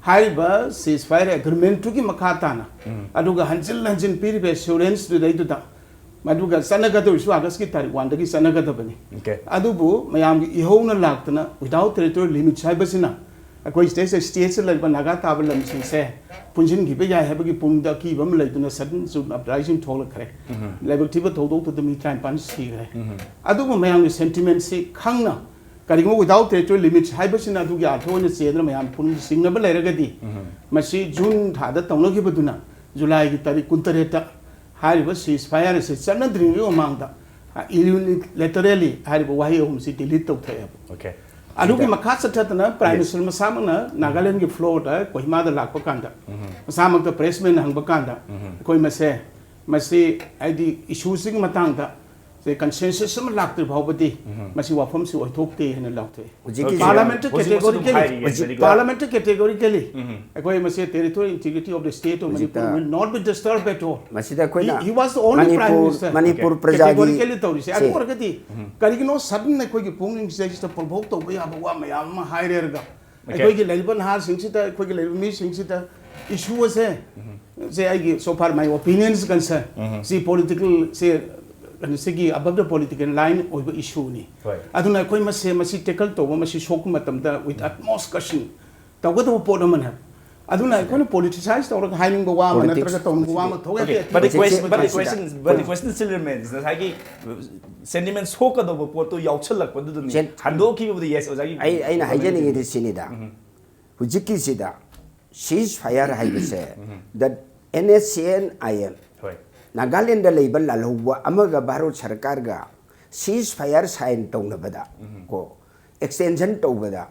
ꯍꯥꯏꯔꯤꯕ ꯁꯤꯁ ꯐꯥꯌꯔ ꯑꯦꯒ꯭ꯔꯤꯃꯦꯟꯇꯨꯒꯤ ꯃꯈꯥ ꯇꯥꯅ ꯑꯗꯨꯒ ꯍꯟꯖꯤꯟ ꯍꯟꯖꯤꯟ ꯄꯤꯔꯤꯕ ꯑꯦꯁꯨꯔꯦꯟꯁꯇꯨꯗꯩꯗꯨꯗ ꯃꯗꯨꯒ ꯆꯠꯅꯒꯗꯧꯔꯤꯁꯨ ꯑꯥꯒꯁꯀꯤ ꯇꯥꯔꯤꯛ ꯋꯥꯟꯗꯒꯤ ꯆꯠꯅꯒꯗꯕꯅꯤ꯫ Okay. ꯑꯗꯨꯕꯨ ꯃꯌꯥꯝꯒꯤ ꯏꯍꯧꯅ ꯂꯥꯛꯇꯅ ꯋꯤꯗꯥꯎꯠ ꯇꯦꯔꯤꯇꯣꯔꯤ ꯂꯤꯃꯤꯠꯁ ꯍꯥꯏꯕꯁꯤꯅ ꯑꯩꯈꯣꯏ ꯁꯤꯗꯩꯁꯤꯗ ꯁ꯭ꯇꯦꯠꯁꯤꯗ ꯂꯩꯔꯤꯕ ꯅꯥꯒꯥ ꯇꯥꯕ ꯂꯝꯁꯤꯡꯁꯦ ꯄꯨꯟꯁꯤꯟꯈꯤꯕ ꯌꯥꯏ ꯍꯥꯏꯕꯒꯤ ꯄꯨꯡꯗ ꯑꯀꯤꯕ ꯑꯃ ꯂꯩꯗꯨꯅ ꯁꯗꯟ ꯖꯨꯟ ꯑꯞꯔꯥꯏꯖꯤꯡ ꯊꯣꯛꯂꯛꯈ꯭ꯔꯦ꯫ ꯂꯥꯏꯕꯛ ꯊꯤꯕ ꯊꯧꯗꯣꯛꯇꯨꯗ ꯃꯤ ꯇꯔꯥꯅꯤꯄꯥꯟ ꯁꯤꯈ꯭ꯔꯦ꯫ ꯑꯗꯨꯕꯨ ꯃꯌꯥꯝꯒꯤ ꯁꯦꯟꯇꯤꯃꯦꯟꯁꯤ ꯈꯪꯅ ꯀꯔꯤꯒꯨꯝꯕ ꯋꯤꯗꯥꯎꯠ ꯇꯦꯔꯤꯇꯣꯔꯤ ꯂꯤꯃꯤꯠꯁ ꯍꯥꯏꯕꯁꯤꯅ ꯑꯗꯨꯒꯤ ꯑꯥꯔꯊ ꯑꯣꯏꯅ ꯆꯦꯟꯗꯅ ꯃꯌꯥꯝ ꯄꯨꯛꯅꯤꯡ ꯆꯤꯡꯅꯕ ꯂꯩꯔꯒꯗꯤ ꯃꯁꯤ ꯖꯨꯟ ꯊꯥꯗ ꯇꯧꯅꯈꯤꯕꯗꯨꯅ ꯖꯨꯂꯥꯏꯒꯤ ꯇꯥꯔꯤꯛ ꯀꯨꯟꯇꯔꯦꯠꯇ ꯍꯥꯏꯔꯤꯕ ꯁꯤꯁ ꯐꯥꯌꯔ ꯑꯁꯤ ꯆꯠꯅꯗ꯭ꯔꯤꯉꯩ ꯃꯃꯥꯡꯗ ꯌꯨꯅꯤꯂꯦꯇꯔꯦꯂꯤ ꯍꯥꯏꯔꯤꯕ ꯋꯥꯍꯩ ꯑꯍꯨꯝꯁꯤ ꯗꯤꯂꯤꯠ ꯇꯧꯊꯣꯛꯑꯦꯕ꯫ Okay. ꯑꯗꯨꯒꯤ ꯃꯈꯥ ꯆꯠꯊꯗꯅ ꯄ꯭ꯔꯥꯏꯝ ꯃꯤꯅꯤꯁꯇꯔ ꯃꯁꯥꯃꯛꯅ ꯅꯥꯒꯥꯂꯦꯟꯒꯤ ꯐ꯭ꯂꯣꯔꯗ ꯀꯣꯍꯤꯃꯥꯗ ꯂꯥꯛꯄ ꯀꯥꯟꯗ ꯃꯁꯥꯃꯛꯇ ꯄ꯭ꯔꯦꯁꯃꯦꯟ ꯍꯪꯕ ꯀꯥꯟꯗ ꯑꯩꯈꯣꯏ ꯃꯁꯦ ꯃꯁꯤ ꯍꯥꯏꯗꯤ ꯏꯁꯨꯁꯤꯒꯤ ꯃꯇꯥꯡꯗ ꯁꯦ ꯀꯟꯁꯦꯟꯁꯁ ꯑꯃ ꯂꯥꯛꯇ꯭ꯔꯤ ꯐꯥꯎꯕꯗꯤ ꯃꯁꯤ ꯋꯥꯐꯝꯁꯤ ꯑꯣꯏꯊꯣꯛꯇꯦ ꯍꯥꯏꯅ ꯂꯥꯎꯊꯣꯛꯑꯦ꯫ ꯍꯧꯖꯤꯛꯀꯤ Parliamentꯇ ꯍꯧꯖꯤꯛꯃꯛꯁꯨ ꯑꯗꯨꯝ categorically ꯍꯥꯏꯔꯤ, ꯍꯧꯖꯤꯛ ꯍꯧꯖꯤꯛ Parliamentꯇ categorically ꯑꯩꯈꯣꯏ ꯃꯁꯤ territory integrity of the state of Manipur ꯍꯧꯖꯤꯛꯇ will not be disturbed at all꯫ ꯃꯁꯤꯗ ꯑꯩꯈꯣꯏꯅ He- he was the only Prime Manipur Minister. Manipur Categorically ꯄ꯭ꯔꯖꯥꯒꯤ ꯇꯧꯔꯤꯁꯦ꯫ ꯁꯦ, ꯑꯗꯨ ꯑꯣꯏꯔꯒꯗꯤ ꯀꯔꯤꯒꯤꯅꯣ sudden ꯑꯩꯈꯣꯏꯒꯤ ꯄꯨꯛꯅꯤꯡꯁꯤꯗꯩꯁꯤꯗ ꯄ꯭ꯔꯣꯚꯣꯛ ꯇꯧꯕ ꯌꯥꯕ ꯋꯥ ꯃꯌꯥꯝ ꯑꯃ ꯍꯥꯏꯔꯦꯔꯒ ꯑꯩꯈꯣꯏꯒꯤ ꯂꯩꯔꯤꯕ ꯅꯍꯥꯁꯤꯡꯁꯤꯗ ꯑꯩꯈꯣꯏꯒꯤ ꯂꯩꯔꯤꯕ ꯃꯤꯁꯤꯡꯁꯤꯗ ꯏꯁꯨ ꯑꯁꯦ ꯁꯦ ꯑꯩꯒꯤ so far my opinion is concerned ꯁꯤ ꯄꯣꯂꯤꯇꯤꯀꯦꯜ ꯁꯦ ꯀꯩꯅꯣ ꯁꯤꯒꯤ above the political line ꯑꯣꯏꯕ ꯏꯁꯨꯅꯤ꯫ ꯍꯣꯏ꯫ ꯑꯗꯨꯅ ꯑꯩꯈꯣꯏ ꯃꯁꯦ ꯃꯁꯤ ꯇꯦꯀꯜ ꯇꯧꯕ ꯃꯁꯤ ꯁꯣꯛꯄ ꯃꯇꯝꯗ with utmost caution ꯇꯧꯒꯗꯕ ꯄꯣꯠ ꯑꯃꯅꯦ꯫ ꯑꯗꯨꯅ ꯑꯩꯈꯣꯏꯅ ꯄꯣꯂꯤꯇꯤꯁꯥꯏꯁ ꯇꯧꯔꯒ ꯍꯥꯏꯅꯤꯡꯕ ꯋꯥ ꯑꯃ Politics ꯅꯠꯇ꯭ꯔꯒ ꯇꯧꯅꯤꯡꯕ ꯋꯥ ꯑꯃ ꯊꯣꯛꯑꯦ꯫ Okay, but the question, but the ꯍꯧꯖꯤꯛꯁꯤꯗ question, but the question still remains. ꯉꯁꯥꯏꯒꯤ sentiment ꯁꯣꯛꯀꯗꯧꯕ ꯄꯣꯠꯇꯣ ꯌꯥꯎꯁꯜꯂꯛꯄꯗꯨꯗꯅꯤ Sen- ꯍꯟꯗꯣꯛꯈꯤꯕꯕꯨꯗꯤ yes ꯑꯣꯖꯥꯒꯤ ꯑꯩ ꯑꯩꯅ ꯍꯥꯏꯖꯅꯤꯡꯉꯤꯗꯤ ꯁꯤꯅꯤꯗ, ꯍꯧꯖꯤꯛꯀꯤꯁꯤꯗ cease fire ꯍꯥꯏꯕꯁꯦ, the NSCN IM ꯍꯣꯏ꯫ ꯅꯥꯒꯥꯂꯦꯟꯗ ꯂꯩꯕ ꯂꯥꯜꯍꯧꯕ ꯑꯃꯒ ꯚꯥꯔꯠ ꯁꯔꯀꯥꯔꯒ cease fire sign ꯇꯧꯅꯕꯗ, ꯀꯣ, extension ꯇꯧꯕꯗ,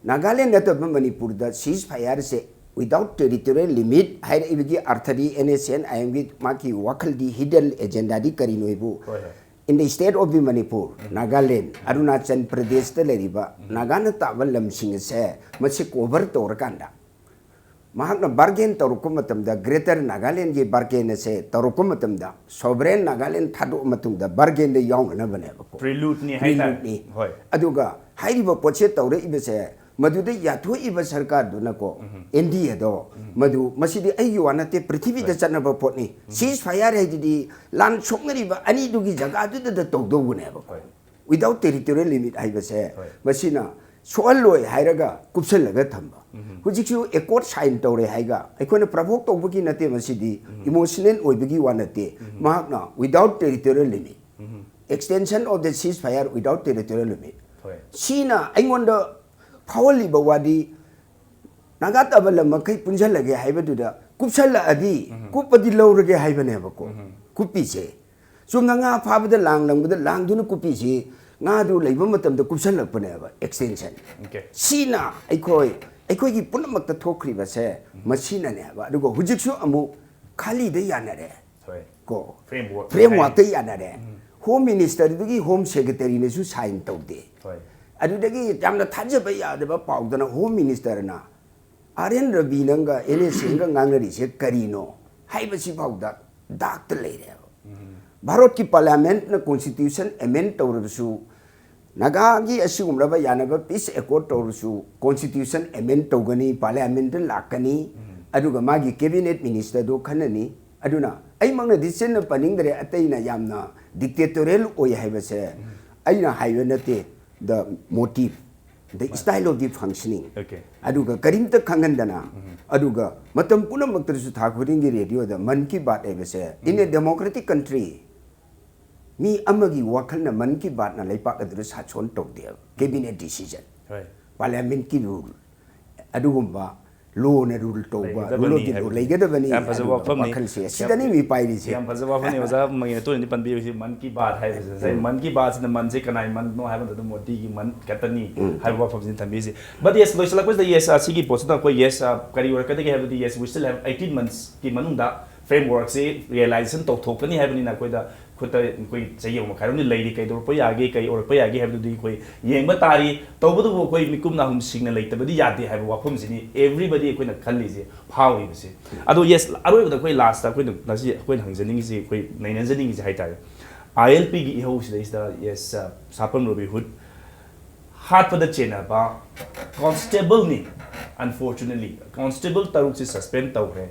ꯅꯥꯒꯥꯂꯦꯟ ꯅꯠꯇꯕ ꯃꯅꯤꯄꯨꯔꯗ cease fireꯁꯦ without territorial limit ꯍꯥꯏꯔꯛꯏꯕꯒꯤ ꯑꯥꯔꯊꯗꯤ, NSCN IMꯒꯤ ꯃꯥꯒꯤ ꯋꯥꯈꯜꯗꯤ, hidden agendaꯗꯤ ꯀꯔꯤꯅꯣ ꯍꯥꯏꯕꯨ, ꯍꯣꯏ, ꯍꯣꯏ꯫ In the state of the Manipur, Nagaland, Arunachal ꯄ꯭ꯔꯗꯦꯁꯇ ꯂꯩꯔꯤꯕ ꯅꯥꯒꯥꯅ ꯇꯥꯕ ꯂꯝꯁꯤꯡ ꯑꯁꯦ ꯃꯁꯤ cover ꯇꯧꯔꯀꯥꯟꯗ, ꯃꯍꯥꯛꯅ bargain ꯇꯧꯔꯛꯄ ꯃꯇꯝꯗ, Greater Nagalandꯒꯤ bargain ꯑꯁꯦ ꯇꯧꯔꯛꯄ ꯃꯇꯝꯗ, sovereign Nagaland ꯊꯥꯗꯣꯛꯑ ꯃꯇꯨꯡꯗ bargainꯗ ꯌꯥꯎꯅꯅꯕꯅꯦꯕꯀꯣ꯫ Preludeꯅꯤ ꯍꯥꯏꯇꯥꯔꯦ꯫ Preludeꯅꯤ꯫ ꯍꯣꯏ꯫ ꯑꯗꯨꯒ ꯍꯥꯏꯔꯤꯕ ꯄꯣꯠꯁꯦ ꯇꯧꯔꯛꯏꯕꯁꯦ, ꯃꯗꯨꯗ ꯌꯥꯊꯣꯛꯏꯕ ꯁꯔꯀꯥꯔꯗꯨꯅꯀꯣ, NDAꯗꯣ, ꯃꯗꯨ, ꯃꯁꯤꯗꯤ ꯑꯩꯒꯤ ꯋꯥ ꯅꯠꯇꯦ, ꯄ꯭ꯔꯤꯊꯤꯕꯤꯗ ꯆꯠꯅꯕ ꯄꯣꯠꯅꯤ꯫ Cease fire ꯍꯥꯏꯗꯨꯗꯤ ꯂꯥꯟ ꯁꯣꯛꯅꯔꯤꯕ ꯑꯅꯤꯗꯨꯒꯤ ꯖꯒꯥꯗꯨꯗ ꯇꯧꯗꯧꯕꯅꯦꯕꯀꯣ꯫ ꯍꯣꯏ꯫ Without territorial limit ꯍꯥꯏꯕꯁꯦ, ꯍꯣꯏ꯫ ꯃꯁꯤꯅ ꯁꯣꯛꯍꯜꯂꯣꯏ ꯍꯥꯏꯔꯒ ꯀꯨꯞꯁꯜꯂꯒ ꯊꯝꯕ꯫ ꯍꯧꯖꯤꯛꯁꯨ accord sign ꯇꯧꯔꯦ ꯍꯥꯏꯒ, ꯑꯩꯈꯣꯏꯅ provoke ꯇꯧꯕꯒꯤ ꯅꯠꯇꯦ, ꯃꯁꯤꯗꯤ emotional ꯑꯣꯏꯕꯒꯤ ꯋꯥ ꯅꯠꯇꯦ꯫ ꯃꯍꯥꯛꯅ without territorial limit, extension of the ceasefire without territorial limit꯫ ꯍꯣꯏ꯫ ꯁꯤꯅ ꯑꯩꯉꯣꯟꯗ ꯐꯥꯎꯍꯜꯂꯤꯕ ꯋꯥꯗꯤ, ꯅꯥꯒꯥ ꯇꯥꯕ ꯂꯝ ꯃꯈꯩ ꯄꯨꯟꯁꯤꯜꯂꯒꯦ ꯍꯥꯏꯕꯗꯨꯗ ꯀꯨꯞꯁꯜꯂꯛꯑꯗꯤ, ꯀꯨꯞꯄꯗꯤ ꯂꯧꯔꯒꯦ ꯍꯥꯏꯕꯅꯦꯕꯀꯣ꯫ ꯀꯨꯞꯄꯤꯁꯦ, ꯆꯨꯝꯅ ꯉꯥ ꯐꯥꯕꯗ ꯂꯥꯡ ꯂꯪꯕꯗ ꯂꯥꯡꯗꯨꯅ ꯀꯨꯞꯄꯤꯁꯤ, ꯉꯥꯗꯨ ꯂꯩꯕ ꯃꯇꯝꯗ ꯀꯨꯞꯁꯜꯂꯛꯄꯅꯦꯕ, extension꯫ Okay꯫ ꯁꯤꯅ ꯑꯩꯈꯣꯏ, ꯑꯩꯈꯣꯏꯒꯤ ꯄꯨꯝꯅꯃꯛꯇ ꯊꯣꯛꯈ꯭ꯔꯤꯕꯁꯦ ꯃꯁꯤꯅꯅꯦꯕ꯫ ꯑꯗꯨꯒ ꯍꯧꯖꯤꯛꯁꯨ ꯑꯃꯨꯛ ꯈꯥꯂꯤꯗ ꯌꯥꯅꯔꯦ꯫ ꯍꯣꯏ꯫ ꯀꯣ꯫ Framework꯫ Frameworkꯇ ꯌꯥꯅꯔꯦ꯫ Home Ministerꯗꯨꯒꯤ Home Secretaryꯅꯁꯨ sign ꯇꯧꯗꯦ꯫ ꯍꯣꯏ꯫ ꯑꯗꯨꯗꯒꯤ ꯌꯥꯝꯅ ꯊꯥꯖꯕ ꯌꯥꯗꯕ ꯄꯥꯎꯗꯅ Home Ministerꯅ R N Ravi ꯅꯪꯒ NSCNꯒ ꯉꯥꯡꯅꯔꯤꯁꯦ ꯀꯔꯤꯅꯣ ꯍꯥꯏꯕꯁꯤ ꯐꯥꯎꯗ ꯗꯥꯛꯇ ꯂꯩꯔꯦꯕ꯫ ꯚꯥꯔꯠꯀꯤ Parliamentꯅ Constitution amend ꯇꯧꯔꯕꯁꯨ, ꯅꯥꯒꯥꯒꯤ ꯑꯁꯤꯒꯨꯝꯂꯕ ꯌꯥꯅꯕ peace accord ꯇꯧꯔꯁꯨ, Constitution amend ꯇꯧꯒꯅꯤ, Parliamentꯇ ꯂꯥꯛꯀꯅꯤ, ꯑꯗꯨꯒ ꯃꯥꯒꯤ Cabinet Ministerꯗꯣ ꯈꯟꯅꯅꯤ꯫ ꯑꯗꯨꯅ ꯑꯩꯃꯛꯅꯗꯤ ꯆꯤꯟꯅ ꯄꯟꯅꯤꯡꯗ꯭ꯔꯦ, ꯑꯇꯩꯅ ꯌꯥꯝꯅ dictatorial ꯑꯣꯏ ꯍꯥꯏꯕꯁꯦ ꯑꯩꯅ ꯍꯥꯏꯕ ꯅꯠꯇꯦ, the motive, the style of the functioning꯫ Okay꯫ ꯑꯗꯨꯒ ꯀꯔꯤꯝꯇ ꯈꯪꯍꯟꯗꯅ, ꯑꯗꯨꯒ ꯃꯇꯝ ꯄꯨꯝꯅꯃꯛꯇꯁꯨ ꯊꯥ ꯈꯨꯗꯤꯡꯒꯤ radioꯗ Mann Ki Baat ꯍꯥꯏꯕꯁꯦ, in a democratic country, ꯃꯤ ꯑꯃꯒꯤ ꯋꯥꯈꯜꯅ Mann Ki Baatꯅ ꯂꯩꯄꯥꯛ ꯑꯗꯨꯗ ꯁꯥꯁꯣꯟ ꯇꯧꯗꯦꯕ꯫ Cabinet decision, ꯍꯣꯏ꯫ Parliamentꯀꯤ rule, ꯑꯗꯨꯒꯨꯝꯕ ꯂꯣꯅ ꯔꯨꯜ ꯇꯧꯕ, ꯂꯩꯒꯗꯕꯅꯤ ꯂꯣ ꯑꯣꯐ ꯗꯤ ꯂꯣ ꯍꯥꯏꯕꯅꯤ꯫ ꯂꯩꯒꯗꯕꯅꯤ ꯌꯥꯝ ꯐꯖꯕ ꯍꯥꯏꯕ ꯋꯥꯐꯝꯅꯤ꯫ ꯋꯥꯈꯜꯁꯦ ꯑꯁꯤꯗꯅꯤ ꯃꯤ ꯄꯥꯏꯔꯤꯁꯦ꯫ ꯌꯥꯝ ꯐꯖꯕ ꯋꯥꯐꯝꯅꯤ ꯑꯣꯖꯥ ꯃꯪꯒꯤꯅ ꯇꯣꯏꯅꯗꯤ ꯄꯟꯕꯤꯔꯤꯁꯤ ꯃꯟ ꯀꯤ ꯕꯥꯠ ꯍꯥꯏꯕꯁꯦ꯫ ꯉꯁꯥꯏ ꯃꯟ ꯀꯤ ꯕꯥꯠꯁꯤꯅ ꯃꯟꯁꯦ ꯀꯅꯥꯏ ꯃꯟꯅꯣ ꯍꯥꯏꯕ ꯃꯇꯝꯗ ꯃꯣꯗꯤꯒꯤ ꯃꯟ ꯈꯛꯇꯅꯤ ꯍꯥꯏꯕ ꯋꯥꯐꯝꯁꯤꯅ ꯊꯝꯕꯤꯔꯤꯁꯤ꯫ But yes, ꯂꯣꯏꯁꯤꯜꯂꯛꯄꯁꯤꯗ yes, ꯑꯁꯤꯒꯤ ꯄꯣꯠꯁꯤꯗ ꯑꯩꯈꯣꯏ yes, ꯀꯔꯤ ꯑꯣꯏꯔꯛꯀꯗꯒꯦ ꯍꯥꯏꯕꯗꯤ yes, we still have eighteen months ꯀꯤ ꯃꯅꯨꯡꯗ framework ꯁꯤ realization ꯇꯧꯊꯣꯛꯀꯅꯤ ꯍꯥꯏꯕꯅꯤꯅ ꯑꯩꯈꯣꯏꯗ ꯈꯨꯠꯇ ꯑꯩꯈꯣꯏ ꯆꯍꯤ ꯑꯃ ꯃꯈꯥꯏꯔꯣꯝꯗꯤ ꯂꯩꯔꯤ꯫ ꯀꯩꯗꯧꯔꯛꯄ ꯌꯥꯒꯦ, ꯀꯩ ꯑꯣꯏꯔꯛꯄ ꯌꯥꯒꯦ ꯍꯥꯏꯕꯗꯨꯗꯤ ꯑꯩꯈꯣꯏ ꯌꯦꯡꯕ ꯇꯥꯔꯤ꯫ ꯇꯧꯕꯇꯕꯨ ꯑꯩꯈꯣꯏ ꯃꯤꯀꯨꯞ ꯅꯥꯍꯨꯝ ꯁꯤꯡꯅ ꯂꯩꯇꯕꯗꯤ ꯌꯥꯗꯦ ꯍꯥꯏꯕ ꯋꯥꯐꯝꯁꯤꯅꯤ everybody ꯑꯩꯈꯣꯏꯅ ꯈꯜꯂꯤꯁꯦ, ꯐꯥꯎꯔꯤꯕꯁꯦ꯫ ꯑꯗꯣ yes, ꯑꯔꯣꯏꯕꯗ ꯑꯩꯈꯣꯏ last ꯑꯩꯈꯣꯏꯅ ꯉꯁꯤ ꯑꯩꯈꯣꯏꯅ ꯍꯪꯖꯅꯤꯡꯉꯤꯁꯤ, ꯑꯩꯈꯣꯏ ꯅꯩꯅꯖꯅꯤꯡꯉꯤꯁꯤ ꯍꯥꯏꯇꯥꯔꯦ, I L P ꯒꯤ ꯏꯍꯧꯁꯤꯗꯩꯁꯤꯗ yes, ꯁꯥꯄꯝ ꯔꯣꯕꯤꯟꯍꯨꯗ ꯍꯥꯠꯄꯗ ꯆꯦꯟꯅꯕ constable ꯅꯤ꯫ Unfortunately constable ꯇꯔꯨꯛꯁꯤ suspend ꯇꯧꯈ꯭ꯔꯦ,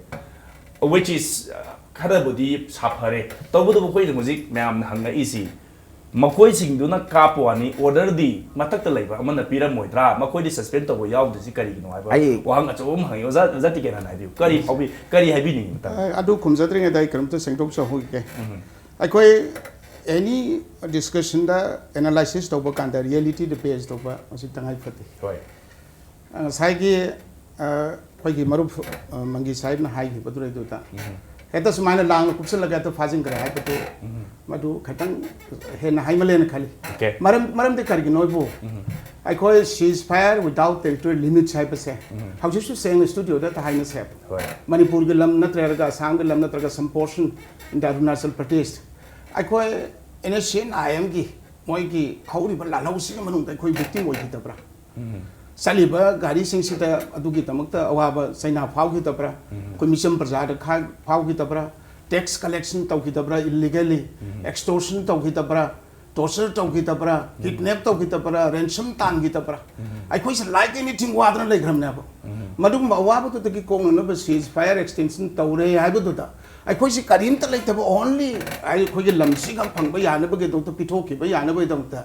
which is ꯈꯔꯕꯨꯗꯤ ꯁꯥꯐꯔꯦ꯫ ꯇꯧꯕꯇꯕꯨ ꯑꯩꯈꯣꯏꯅ ꯍꯧꯖꯤꯛ ꯃꯌꯥꯝꯅ ꯍꯪꯉꯛꯏꯁꯤ, ꯃꯈꯣꯏꯁꯤꯡꯗꯨꯅ ꯀꯥꯞꯄ ꯋꯥꯅꯤ, order ꯗꯤ ꯃꯊꯛꯇ ꯂꯩꯕ ꯑꯃꯅ ꯄꯤꯔꯝꯃꯣꯏꯗ꯭ꯔꯥ? ꯃꯈꯣꯏꯗꯤ suspend ꯇꯧꯕ ꯌꯥꯎꯗ꯭ꯔꯤꯁꯤ ꯀꯔꯤꯒꯤꯅꯣ ꯍꯥꯏꯕ ꯑꯩ ꯋꯥꯍꯪ ꯑꯆꯧꯕ ꯑꯃ ꯍꯪꯉꯤ꯫ ꯑꯣꯖꯥ, ꯑꯣꯖꯥ ꯇꯤꯀꯦꯟ ꯍꯥꯏꯕꯤꯌꯨ, ꯀꯔꯤ ꯍꯥꯎꯕꯤ-, ꯀꯔꯤ ꯍꯥꯏꯕꯤꯅꯤꯡꯉꯤ ꯃꯇꯥꯡꯗ? ꯑꯗꯨ ꯈꯨꯝꯖꯗ꯭ꯔꯤꯉꯩꯗ ꯑꯩ ꯀꯩꯅꯣꯝꯇ ꯁꯦꯡꯗꯣꯛꯆꯍꯧꯈꯤꯒꯦ꯫ ꯑꯩꯈꯣꯏ any discussion ꯗ analysis ꯇꯧꯕ ꯀꯥꯟꯗ reality ꯗ base ꯇꯧꯕ ꯃꯁꯤ ꯇꯉꯥꯏ ꯐꯗꯦ꯫ ꯍꯣꯏ꯫ ꯉꯁꯥꯏꯒꯤ ꯑ, ꯑꯩꯈꯣꯏꯒꯤ ꯃꯔꯨꯞ ꯑ, ꯃꯪꯒꯤ ꯁꯥꯍꯦꯕꯅ ꯍꯥꯏꯈꯤꯕꯗꯨꯗꯩꯗꯨꯗ ꯍꯦꯛꯇ ꯁꯨꯃꯥꯏꯅ ꯂꯥꯡꯅ ꯀꯨꯞꯁꯜꯂꯒ ꯍꯦꯛꯇ ꯐꯥꯖꯤꯟꯈ꯭ꯔꯦ ꯍꯥꯏꯕꯗꯨ ꯃꯗꯨ ꯈꯤꯇꯪ ꯍꯦꯟꯅ ꯍꯥꯏꯃꯜꯂꯦꯅ ꯈꯜꯂꯤ꯫ Okay. ꯃꯔꯝ ꯃꯔꯝꯗꯤ ꯀꯔꯤꯒꯤꯅꯣꯕꯨ ꯑꯩꯈꯣꯏ ceasefire without territorial limits ꯍꯥꯏꯕꯁꯦ ꯍꯧꯖꯤꯛꯁꯨ ꯁꯦꯡꯅ studio ꯗ ꯍꯥꯏꯅꯁꯦꯕ꯫ ꯍꯣꯏ꯫ ꯃꯅꯤꯄꯨꯔꯒꯤ ꯂꯝ ꯅꯠꯇ꯭ꯔꯒ ꯑꯁꯥꯝꯒꯤ ꯂꯝ ꯅꯠꯇ꯭ꯔꯒ some portion in the Arunachal Pradesh ꯑꯩꯈꯣꯏ N S C N I M ꯒꯤ ꯃꯣꯏꯒꯤ ꯍꯧꯔꯤꯕ ꯂꯥꯜꯍꯧꯁꯤꯒꯤ ꯃꯅꯨꯡꯗ ꯑꯩꯈꯣꯏ victim ꯑꯣꯏꯈꯤꯗꯕ꯭ꯔꯥ? ꯆꯠꯂꯤꯕ ꯒꯥꯔꯤꯁꯤꯡꯁꯤꯗ ꯑꯗꯨꯒꯤꯗꯃꯛꯇ ꯑꯋꯥꯕ ꯆꯩꯅꯥ ꯐꯥꯎꯈꯤꯗꯕ꯭ꯔꯥ? ꯑꯩꯈꯣꯏ ꯃꯤꯆꯝ ꯄ꯭ꯔꯖꯥꯗ ꯈꯥ-, ꯐꯥꯎꯈꯤꯗꯕ꯭ꯔꯥ? Tax collection ꯇꯧꯈꯤꯗꯕ꯭ꯔꯥ illegally? Extortion ꯇꯧꯈꯤꯗꯕ꯭ꯔꯥ? Torture ꯇꯧꯈꯤꯗꯕ꯭ꯔꯥ? Kidnap ꯇꯧꯈꯤꯗꯕ꯭ꯔꯥ? Ransom ꯇꯥꯟꯈꯤꯗꯕ꯭ꯔꯥ? ꯑꯩꯈꯣꯏꯁꯦ like anything ꯋꯥꯗꯅ ꯂꯩꯈ꯭ꯔꯕꯅꯦꯕ꯫ ꯃꯗꯨꯒꯨꯝꯕ ꯑꯋꯥꯕꯗꯨꯗꯒꯤ ꯀꯣꯛꯅꯅꯕ ceasefire extension ꯇꯧꯔꯦ ꯍꯥꯏꯕꯗꯨꯗ ꯑꯩꯈꯣꯏꯁꯤ ꯀꯔꯤꯝꯇ ꯂꯩꯇꯕ only ꯑꯩꯈꯣꯏꯒꯤ ꯂꯝꯁꯤꯒ ꯐꯪꯕ ꯌꯥꯅꯕꯒꯤꯗꯃꯛꯇ, ꯄꯤꯊꯣꯛꯈꯤꯕ ꯌꯥꯅꯕꯒꯤꯗꯃꯛꯇ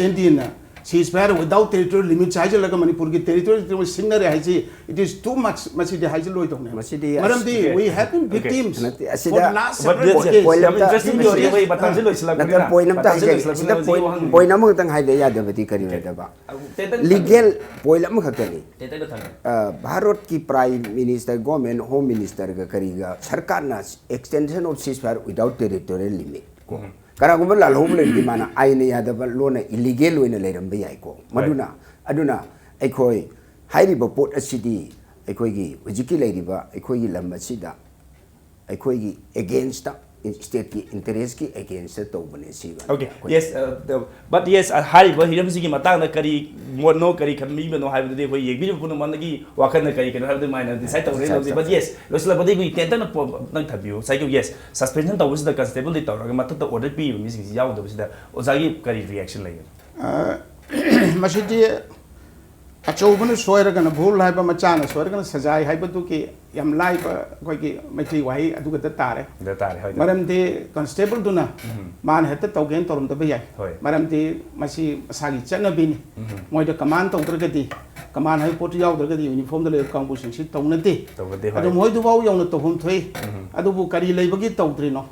N D A ꯅ Ceasefire without territorial limits ꯍꯥꯏꯖꯤꯜꯂꯒ ꯃꯅꯤꯄꯨꯔꯒꯤ territorial limit ꯁꯤꯡꯅꯔꯦ ꯍꯥꯏꯁꯤ, it is too much. ꯃꯁꯤꯗꯤ ꯍꯥꯏꯖꯤꯜꯂꯣꯏꯗꯧꯅꯦ꯫ ꯃꯁꯤꯗꯤ ꯑꯁ- ꯃꯔꯝꯗꯤ Okay. We have been Okay. victims ꯅꯠꯇꯦ, for ꯑꯁꯤꯗ the last But several yes, yes. decades. ꯌꯥꯝ interesting ꯃꯁꯤ- ꯑꯣꯏꯔꯤ, ꯑꯩꯈꯣꯏ ꯃꯇꯝꯁꯤ ꯂꯣꯏꯁꯤꯜꯂꯛꯄꯅꯤꯅ꯫ ꯅꯠꯇꯦ, point ꯑꯝꯇ ꯃꯇꯝꯁꯤ ꯍꯥꯏꯖꯒꯦ꯫ ꯂꯣꯏꯁꯤꯜꯂꯛꯄꯅꯤꯅ ꯁꯤꯗ ꯍꯧꯖꯤꯛ point, ꯋꯥꯍꯪ point ꯑꯃꯈꯛꯇꯪ ꯍꯥꯏꯗ ꯌꯥꯗꯕꯗꯤ ꯀꯔꯤ Okay. ꯑꯣꯏꯗꯕ? ꯑ, ꯇꯦꯟꯇꯛꯅ Legal ꯊꯝꯕꯤꯌꯨ꯫ Point ꯑꯃꯈꯛꯇꯅꯤ꯫ ꯇꯦꯟꯇꯛꯅ ꯊꯝꯕꯤꯌꯨ꯫ ꯑ, ꯚꯥꯔꯠꯀꯤ Prime Minister, Government, Home Ministerꯒ ꯀꯔꯤꯒ ꯁꯔꯀꯥꯔꯅ extension of ceasefire without territorial limit ꯀꯣ꯫ ꯎꯝ꯫ ꯀꯅꯥꯒꯨꯝꯕ ꯂꯥꯜꯍꯧꯕ ꯂꯩꯔꯗꯤ ꯃꯥꯅ ꯑꯥꯏꯟꯅ ꯌꯥꯗꯕ ꯂꯣꯟꯅ illegal ꯑꯣꯏꯅ ꯂꯩꯔꯝꯕ ꯌꯥꯏꯀꯣ꯫ ꯍꯣꯏ꯫ ꯃꯗꯨꯅ, ꯑꯗꯨꯅ ꯑꯩꯈꯣꯏ ꯍꯥꯏꯔꯤꯕ ꯄꯣꯠ ꯑꯁꯤꯗꯤ ꯑꯩꯈꯣꯏꯒꯤ ꯍꯧꯖꯤꯛꯀꯤ ꯂꯩꯔꯤꯕ ꯑꯩꯈꯣꯏꯒꯤ ꯂꯝ ꯑꯁꯤꯗ ꯑꯩꯈꯣꯏꯒꯤ againstꯇ, stateꯀꯤ interestꯀꯤ againstꯇ ꯇꯧꯕꯅꯦ ꯁꯤꯒ Okay, ꯑꯩꯈꯣꯏ yes, uh, the, but yes, uh, ꯍꯥꯏꯔꯤꯕ ꯍꯤꯔꯝꯁꯤꯒꯤ ꯃꯇꯥꯡꯗ ꯀꯔꯤ ꯃꯣꯠꯅꯣ, ꯀꯔꯤ ꯈꯟꯕꯤꯕꯅꯣ ꯍꯥꯏꯕꯗꯨꯗꯤ ꯑꯩꯈꯣꯏ ꯌꯦꯡꯕꯤꯔꯤꯕ ꯄꯨꯝꯅꯃꯛꯅꯒꯤ ꯋꯥꯈꯜꯅ ꯀꯔꯤ ꯀꯩꯅꯣ ꯍꯥꯏꯕꯗꯨ ꯃꯥꯏꯅ decide ꯇꯧꯔꯦ ꯑꯠꯆꯥ, ꯂꯧꯖꯩ꯫ ꯑꯠꯆꯥ, But ꯑꯠꯆꯥ꯫ Yes, ꯂꯣꯏꯁꯤꯜꯂꯛꯄꯗ ꯑꯩꯈꯣꯏ ꯇꯦꯟꯇꯛꯅ ꯄꯣ-, ꯅꯪ ꯊꯝꯕꯤꯌꯨ꯫ ꯉꯁꯥꯏꯒꯤ, yes, suspendtion ꯇꯧꯕꯁꯤꯗ constable ꯗꯤ ꯇꯧꯔꯒ ꯃꯊꯛꯇ order ꯄꯤꯔꯤꯕ ꯃꯤꯁꯤꯡꯁꯤ ꯌꯥꯎꯗꯕꯁꯤꯗ ꯑꯣꯖꯥꯒꯤ ꯀꯔꯤ reaction ꯂꯩꯒꯅꯤ? ꯑ, ꯃꯁꯤꯗꯤ ꯑꯆꯧꯕꯅ ꯁꯣꯏꯔꯒꯅ ꯚꯨꯜ ꯍꯥꯏꯕ, ꯃꯆꯥꯅ ꯁꯣꯏꯔꯒꯅ ꯁꯖꯥꯏ ꯍꯥꯏꯕꯗꯨꯒꯤ ꯌꯥꯝ ꯂꯥꯏꯕ ꯑꯩꯈꯣꯏꯒꯤ ꯃꯩꯇꯩ ꯋꯥꯍꯩ ꯑꯗꯨꯒꯗ ꯇꯥꯔꯦ꯫ ꯑꯗ ꯇꯥꯔꯦ, ꯍꯣꯏ꯫ ꯃꯔꯝꯗꯤ constable ꯗꯨꯅ ꯎꯝ꯫ ꯃꯥꯅ ꯍꯦꯛꯇ ꯇꯧꯒꯦꯅ ꯇꯧꯔꯝꯗꯕ ꯌꯥꯏ꯫ ꯍꯣꯏ꯫ ꯃꯔꯝꯗꯤ ꯃꯁꯤ ꯃꯁꯥꯒꯤ ꯆꯠꯅꯕꯤꯅꯤ꯫ ꯎꯝ꯫ ꯃꯣꯏꯗ command ꯇꯧꯗ꯭ꯔꯒꯗꯤ, command ꯍꯥꯏꯕ ꯄꯣꯠꯇꯨ ꯌꯥꯎꯗ꯭ꯔꯒꯗꯤ uniformꯗ ꯂꯩꯕ ꯀꯥꯡꯕꯨꯁꯤꯡꯁꯤ ꯇꯧꯅꯗꯦ꯫ ꯇꯧꯅꯗꯦ, ꯍꯣꯏ꯫ ꯑꯗꯨ ꯃꯣꯏꯗꯨꯐꯥꯎ ꯌꯧꯅ ꯇꯧꯐꯝ ꯊꯣꯛꯏ꯫ ꯎꯝ꯫ ꯑꯗꯨꯕꯨ ꯀꯔꯤ ꯂꯩꯕꯒꯤ ꯇꯧꯗ꯭ꯔꯤꯅꯣ?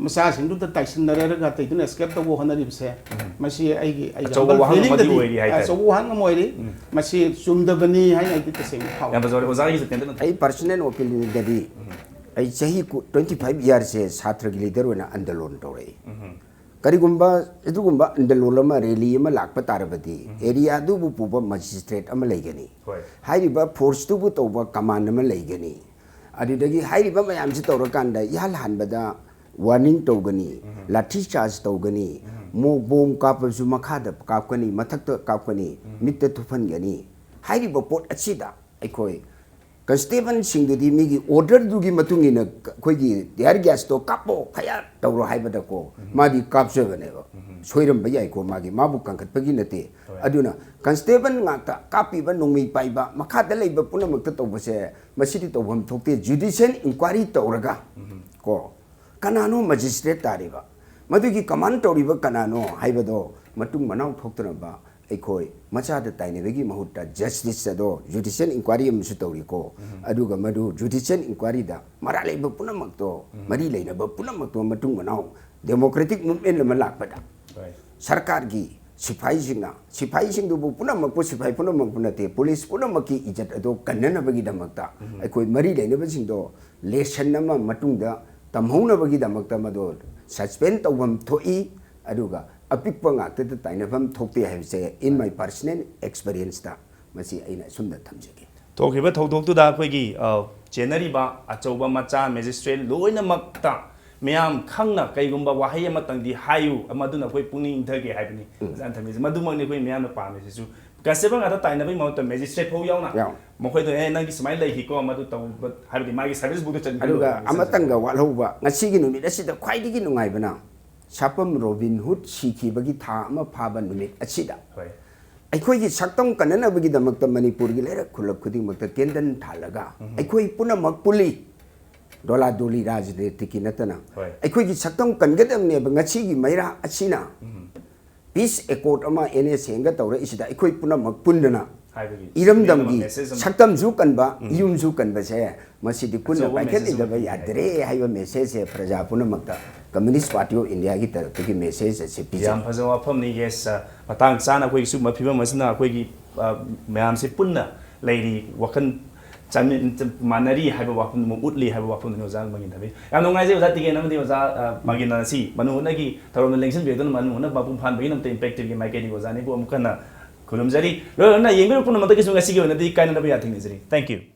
ꯃꯆꯥꯁꯤꯡꯗꯨꯗ ꯇꯥꯏꯁꯤꯟꯅꯔꯒ ꯑꯇꯩꯗꯨꯅ escape ꯇꯧꯕ ꯍꯣꯠꯅꯔꯤꯕꯁꯦ, ꯎꯝ꯫ ꯃꯁꯤ ꯑꯩꯒꯤ, ꯑꯩꯒꯤ ꯑꯆꯧꯕ humble ꯋꯥꯍꯪ ꯑꯃꯗꯤ feelingꯗꯗꯤ ꯑꯣꯏꯔꯤ ꯍꯥꯏꯇꯥꯔꯦ꯫ ꯑꯆꯧꯕ ꯋꯥꯍꯪ ꯑꯃ ꯑꯣꯏꯔꯤ꯫ ꯎꯝ꯫ ꯃꯁꯤ ꯆꯨꯝꯗꯕꯅꯤ ꯍꯥꯏꯅ ꯑꯩꯗꯤ ꯇꯁꯦꯡꯅ ꯐꯥꯎꯏ꯫ ꯌꯥꯝ ꯐꯖꯕ ꯋꯥꯔꯤ꯫ ꯑꯣꯖꯥꯒꯤꯁꯨ ꯇꯦꯟꯇꯛꯅ ꯑꯩ personal opinionꯗꯗꯤ ꯎꯝ꯫ ꯑꯩ ꯆꯍꯤ ꯀꯨ-, twenty five yearsꯁꯦ ꯁꯥꯇ꯭ꯔꯒꯤ leader ꯑꯣꯏꯅ ꯑꯟꯗꯂꯣꯟ ꯇꯧꯔꯛꯏ꯫ ꯎꯝ꯫ ꯀꯔꯤꯒꯨꯝꯕ ꯑꯗꯨꯒꯨꯝꯕ ꯑꯟꯗꯂꯣꯟ ꯑꯃ, rally ꯑꯃ ꯂꯥꯛꯄ ꯇꯥꯔꯕꯗꯤ, ꯎꯝ꯫ Area ꯑꯗꯨꯕꯨ ꯄꯨꯕ magistrate ꯑꯃ ꯂꯩꯒꯅꯤ꯫ ꯍꯣꯏ꯫ ꯍꯥꯏꯔꯤꯕ forceꯇꯨꯕꯨ ꯇꯧꯕ command ꯑꯃ ꯂꯩꯒꯅꯤ꯫ ꯑꯗꯨꯗꯒꯤ ꯍꯥꯏꯔꯤꯕ ꯃꯌꯥꯝꯁꯤ ꯇꯧꯔꯀꯥꯟꯗ ꯏꯍꯥꯟ ꯍꯥꯟꯕꯗ warning ꯇꯧꯒꯅꯤ, ꯎꯝ꯫ Lathi charge ꯇꯧꯒꯅꯤ, ꯎꯝ꯫ ꯃꯣ-, bomb ꯀꯥꯞꯄꯁꯨ ꯃꯈꯥꯗ ꯀꯥꯞꯀꯅꯤ, ꯃꯊꯛꯇ ꯀꯥꯞꯀꯅꯤ, ꯎꯝ꯫ ꯃꯤꯠꯇ ꯊꯨꯞꯍꯟꯒꯅꯤ꯫ ꯍꯥꯏꯔꯤꯕ ꯄꯣꯠ ꯑꯁꯤꯗ ꯑꯩꯈꯣꯏ constableꯁꯤꯡꯗꯨꯗꯤ ꯃꯤꯒꯤ orderꯗꯨꯒꯤ ꯃꯇꯨꯡ ꯏꯟꯅ ꯑꯩꯈꯣꯏꯒꯤ tear gasꯇꯣ ꯀꯥꯞꯄꯣ, fire ꯇꯧꯔꯣ ꯍꯥꯏꯕꯗꯀꯣ, ꯎꯝ꯫ ꯃꯥꯗꯤ ꯀꯥꯞꯆꯕꯅꯦꯕ꯫ ꯎꯝ꯫ ꯁꯣꯏꯔꯝꯕ ꯌꯥꯏꯀꯣ, ꯃꯥꯒꯤ, ꯃꯥꯕꯨ ꯀꯟꯈꯠꯄꯒꯤ ꯅꯠꯇꯦ꯫ ꯍꯣꯏ꯫ ꯑꯗꯨꯅ constable ꯉꯥꯛꯇ ꯀꯥꯞꯄꯤꯕ, ꯅꯣꯡꯃꯩ ꯄꯥꯏꯕ, ꯃꯈꯥꯗ ꯂꯩꯕ ꯄꯨꯝꯅꯃꯛꯇ ꯇꯧꯕꯁꯦ, ꯃꯁꯤꯗꯤ ꯇꯧꯐꯝ ꯊꯣꯛꯇꯦ꯫ Judicial inquiry ꯇꯧꯔꯒ ꯎꯝ꯫ ꯀꯣ, ꯀꯅꯥꯅꯣ magistrate ꯇꯥꯔꯤꯕ? ꯃꯗꯨꯒꯤ command ꯇꯧꯔꯤꯕ ꯀꯅꯥꯅꯣ ꯍꯥꯏꯕꯗꯣ ꯃꯇꯨꯡ ꯃꯅꯥꯎ ꯊꯣꯛꯇꯅꯕ ꯑꯩꯈꯣꯏ ꯃꯆꯥꯗ ꯇꯥꯏꯅꯕꯒꯤ ꯃꯍꯨꯠꯇ justice ꯑꯗꯣ judicial inquiry ꯑꯃꯁꯨ ꯇꯧꯔꯤꯀꯣ꯫ ꯑꯗꯨꯒ ꯃꯗꯨ judicial inquiryꯗ ꯃꯔꯥꯜ ꯂꯩꯕ ꯄꯨꯝꯅꯃꯛꯇꯣ, ꯃꯔꯤ ꯂꯩꯅꯕ ꯄꯨꯝꯅꯃꯛꯇꯣ ꯃꯇꯨꯡ ꯃꯅꯥꯎ democratic movement ꯑꯃ ꯂꯥꯛꯄꯗ, ꯍꯣꯏ꯫ ꯁꯔꯀꯥꯔꯒꯤ ꯁꯤꯐꯥꯏꯁꯤꯡꯅ, ꯁꯤꯐꯥꯏꯁꯤꯡꯗꯨꯕꯨ ꯄꯨꯝꯅꯃꯛꯄꯨ, ꯁꯤꯐꯥꯏ ꯄꯨꯝꯅꯃꯛꯄꯨ ꯅꯠꯇꯦ, ꯄꯨꯂꯤꯁ ꯄꯨꯝꯅꯃꯛꯀꯤ ꯏꯖꯠ ꯑꯗꯣ ꯀꯟꯅꯅꯕꯒꯤꯗꯃꯛꯇ ꯑꯩꯈꯣꯏ ꯃꯔꯤ ꯂꯩꯅꯕꯁꯤꯡꯗꯣ lesson ꯑꯃ ꯃꯇꯨꯡꯗ ꯇꯝꯍꯧꯅꯕꯒꯤꯗꯃꯛꯇ ꯃꯗꯣ suspend ꯇꯧꯐꯝ ꯊꯣꯛꯏ꯫ ꯑꯗꯨꯒ ꯑꯄꯤꯛꯄ ꯉꯥꯛꯇꯗ ꯇꯥꯏꯅꯐꯝ ꯊꯣꯛꯇꯦ ꯍꯥꯏꯕꯁꯦ, in my personal experienceꯇ, ꯃꯁꯤ ꯑꯩꯅ ꯑꯁꯨꯝꯅ ꯊꯝꯖꯒꯦ꯫ ꯊꯣꯛꯈꯤꯕ ꯊꯧꯗꯣꯛꯇꯨꯗ ꯑꯩꯈꯣꯏꯒꯤ, ꯑ, ꯆꯦꯟꯅꯔꯤꯕ ꯑꯆꯧꯕ ꯃꯆꯥ magistrate ꯂꯣꯏꯅꯃꯛꯇ ꯃꯌꯥꯝ ꯈꯪꯅ ꯀꯩꯒꯨꯝꯕ ꯋꯥꯍꯩ ꯑꯃꯇꯪꯗꯤ ꯍꯥꯏꯌꯨ, ꯃꯗꯨꯅ ꯑꯩꯈꯣꯏ ꯄꯨꯛꯅꯤꯡ ꯏꯪꯊꯒꯦ ꯍꯥꯏꯕꯅꯤ꯫ ꯎꯝ꯫ ꯑꯣꯖꯥꯅ ꯊꯝꯕꯤꯔꯤꯁꯦ ꯃꯗꯨꯃꯛꯅꯤ ꯑꯩꯈꯣꯏ ꯃꯤꯌꯥꯝꯅ ꯄꯥꯝꯃꯤꯁꯤꯁꯨ꯫ Constable ꯉꯥꯛꯇ ꯇꯥꯏꯅꯕꯒꯤ ꯃꯍꯨꯠꯇ magistrate ꯐꯥꯎ ꯌꯥꯎꯅ ꯌꯥꯎꯅ꯫ ꯃꯈꯣꯏꯗ, "ꯑꯦ, ꯅꯪꯒꯤ ꯁꯨꯃꯥꯏꯅ ꯂꯩꯈꯤꯀꯣ, ꯃꯗꯨ ꯇꯧꯕ", ꯍꯥꯏꯕꯗꯤ ꯃꯥꯒꯤ service bookꯇ ꯆꯟꯕꯤꯔꯣ꯫ ꯑꯗꯨꯒ ꯑꯃꯇꯪꯒ ꯋꯥꯠꯍꯧꯕ, ꯉꯁꯤꯒꯤ ꯅꯨꯃꯤꯠ ꯑꯁꯤꯗ ꯈ꯭ꯋꯥꯏꯗꯒꯤ ꯅꯨꯡꯉꯥꯏꯕꯅ, ꯁꯥꯄꯝ ꯔꯣꯕꯤꯟ ꯍꯨꯗ ꯁꯤꯈꯤꯕꯒꯤ ꯊꯥ ꯑꯃ ꯐꯥꯕ ꯅꯨꯃꯤꯠ ꯑꯁꯤꯗ ꯍꯣꯏ꯫ ꯑꯩꯈꯣꯏꯒꯤ ꯁꯛꯇꯝ ꯀꯟꯅꯅꯕꯒꯤꯗꯃꯛꯇ ꯃꯅꯤꯄꯨꯔꯒꯤ ꯂꯩꯔꯛ ꯈꯨꯜꯂꯛ ꯈꯨꯗꯤꯡꯃꯛꯇ candle ꯊꯥꯜꯂꯒ ꯎꯝ꯫ ꯑꯩꯈꯣꯏ ꯄꯨꯝꯅꯃꯛ ꯄꯨꯜꯂꯤ, ꯗꯣꯂꯥ ꯗꯣꯂꯤ ꯔꯥꯖꯅꯤꯇꯤꯒꯤ ꯅꯠꯇꯅ꯫ ꯍꯣꯏ꯫ ꯑꯩꯈꯣꯏꯒꯤ ꯁꯛꯇꯝ ꯀꯟꯒꯗꯕꯅꯦꯕ꯫ ꯉꯁꯤꯒꯤ ꯃꯩꯔꯥ ꯑꯁꯤꯅ ꯎꯝ꯫ Peace Accord ꯑꯃ NSAꯒ ꯇꯧꯔꯛꯏꯁꯤꯗ ꯑꯩꯈꯣꯏ ꯄꯨꯝꯅꯃꯛ ꯄꯨꯟꯗꯅ ꯍꯥꯏꯕꯒꯤ ꯏꯔꯝꯗꯝꯒꯤ message ꯑꯃ꯫ ꯁꯛꯇꯝꯁꯨ ꯀꯟꯕ, ꯎꯝ꯫ ꯌꯨꯝꯁꯨ ꯀꯟꯕꯁꯦ, ꯃꯁꯤꯗꯤ ꯄꯨꯟꯅ ꯑꯆꯧꯕ message ꯑꯃ ꯄꯥꯏꯈꯠꯃꯤꯟꯅꯕ ꯄꯤꯔꯤ ꯌꯥꯗ꯭ꯔꯦ ꯍꯥꯏꯕ message ꯁꯦ ꯄ꯭ꯔꯖꯥ ꯄꯨꯝꯅꯃꯛꯇ Communist Party of Indiaꯒꯤ ꯇꯔꯞꯇꯒꯤ message ꯑꯁꯤ ꯄꯤꯖꯩ꯫ ꯌꯥꯝ ꯐꯖꯕ ꯋꯥꯐꯝꯅꯤ꯫ Yes, ꯑ, ꯃꯇꯥꯡ ꯆꯥꯅ ꯑꯩꯈꯣꯏꯒꯤ ꯁꯤꯒꯨꯝꯕ ꯐꯤꯕꯝ ꯑꯁꯤꯅ ꯑꯩꯈꯣꯏꯒꯤ, ꯑ, ꯃꯌꯥꯝꯁꯤ ꯄꯨꯟꯅ ꯂꯩꯔꯤ, ꯋꯥꯈꯜ ꯆꯥꯃꯤꯟ-, ꯃꯥꯟꯅꯔꯤ ꯍꯥꯏꯕ ꯋꯥꯐꯝꯗꯨꯃ ꯎꯠꯂꯤ ꯍꯥꯏꯕ ꯋꯥꯐꯝꯗꯨꯅꯤ ꯑꯣꯖꯥ ꯃꯥꯡꯒꯤꯟ ꯊꯥꯕꯤ꯫ ꯌꯥꯝ ꯅꯨꯡꯉꯥꯏꯖꯩ ꯑꯣꯖꯥ ꯇꯤꯀꯦꯟ ꯑꯃꯗꯤ ꯑꯣꯖꯥ, ꯑ, ꯃꯥꯡꯒꯤꯟ ꯉꯁꯤ ꯃꯅꯨꯡ ꯍꯨꯠꯅꯒꯤ ꯊꯧꯔꯝꯗ ꯂꯦꯡꯁꯤꯟꯕꯤꯔꯛꯇꯨꯅ ꯃꯅꯨꯡ ꯍꯨꯠꯅ ꯃꯄꯨꯡ ꯐꯥꯍꯟꯕꯒꯤ ꯅꯝꯇ Impact TVꯒꯤ ꯃꯥꯏꯀꯩꯗꯒꯤ ꯑꯣꯖꯥ ꯑꯅꯤꯕꯨ ꯑꯃꯨꯛ ꯍꯟꯅ ꯈꯨꯔꯨꯝꯖꯔꯤ꯫ ꯂꯣꯏꯅ ꯌꯦꯡꯕꯤꯔꯤꯕ ꯄꯨꯝꯅꯃꯛꯇꯒꯤꯁꯨ ꯉꯁꯤꯒꯤ ꯑꯣꯏꯅꯗꯤ ꯀꯥꯏꯅꯅꯕ ꯌꯥꯊꯪ ꯅꯤꯖꯔꯤ꯫ Thank you꯫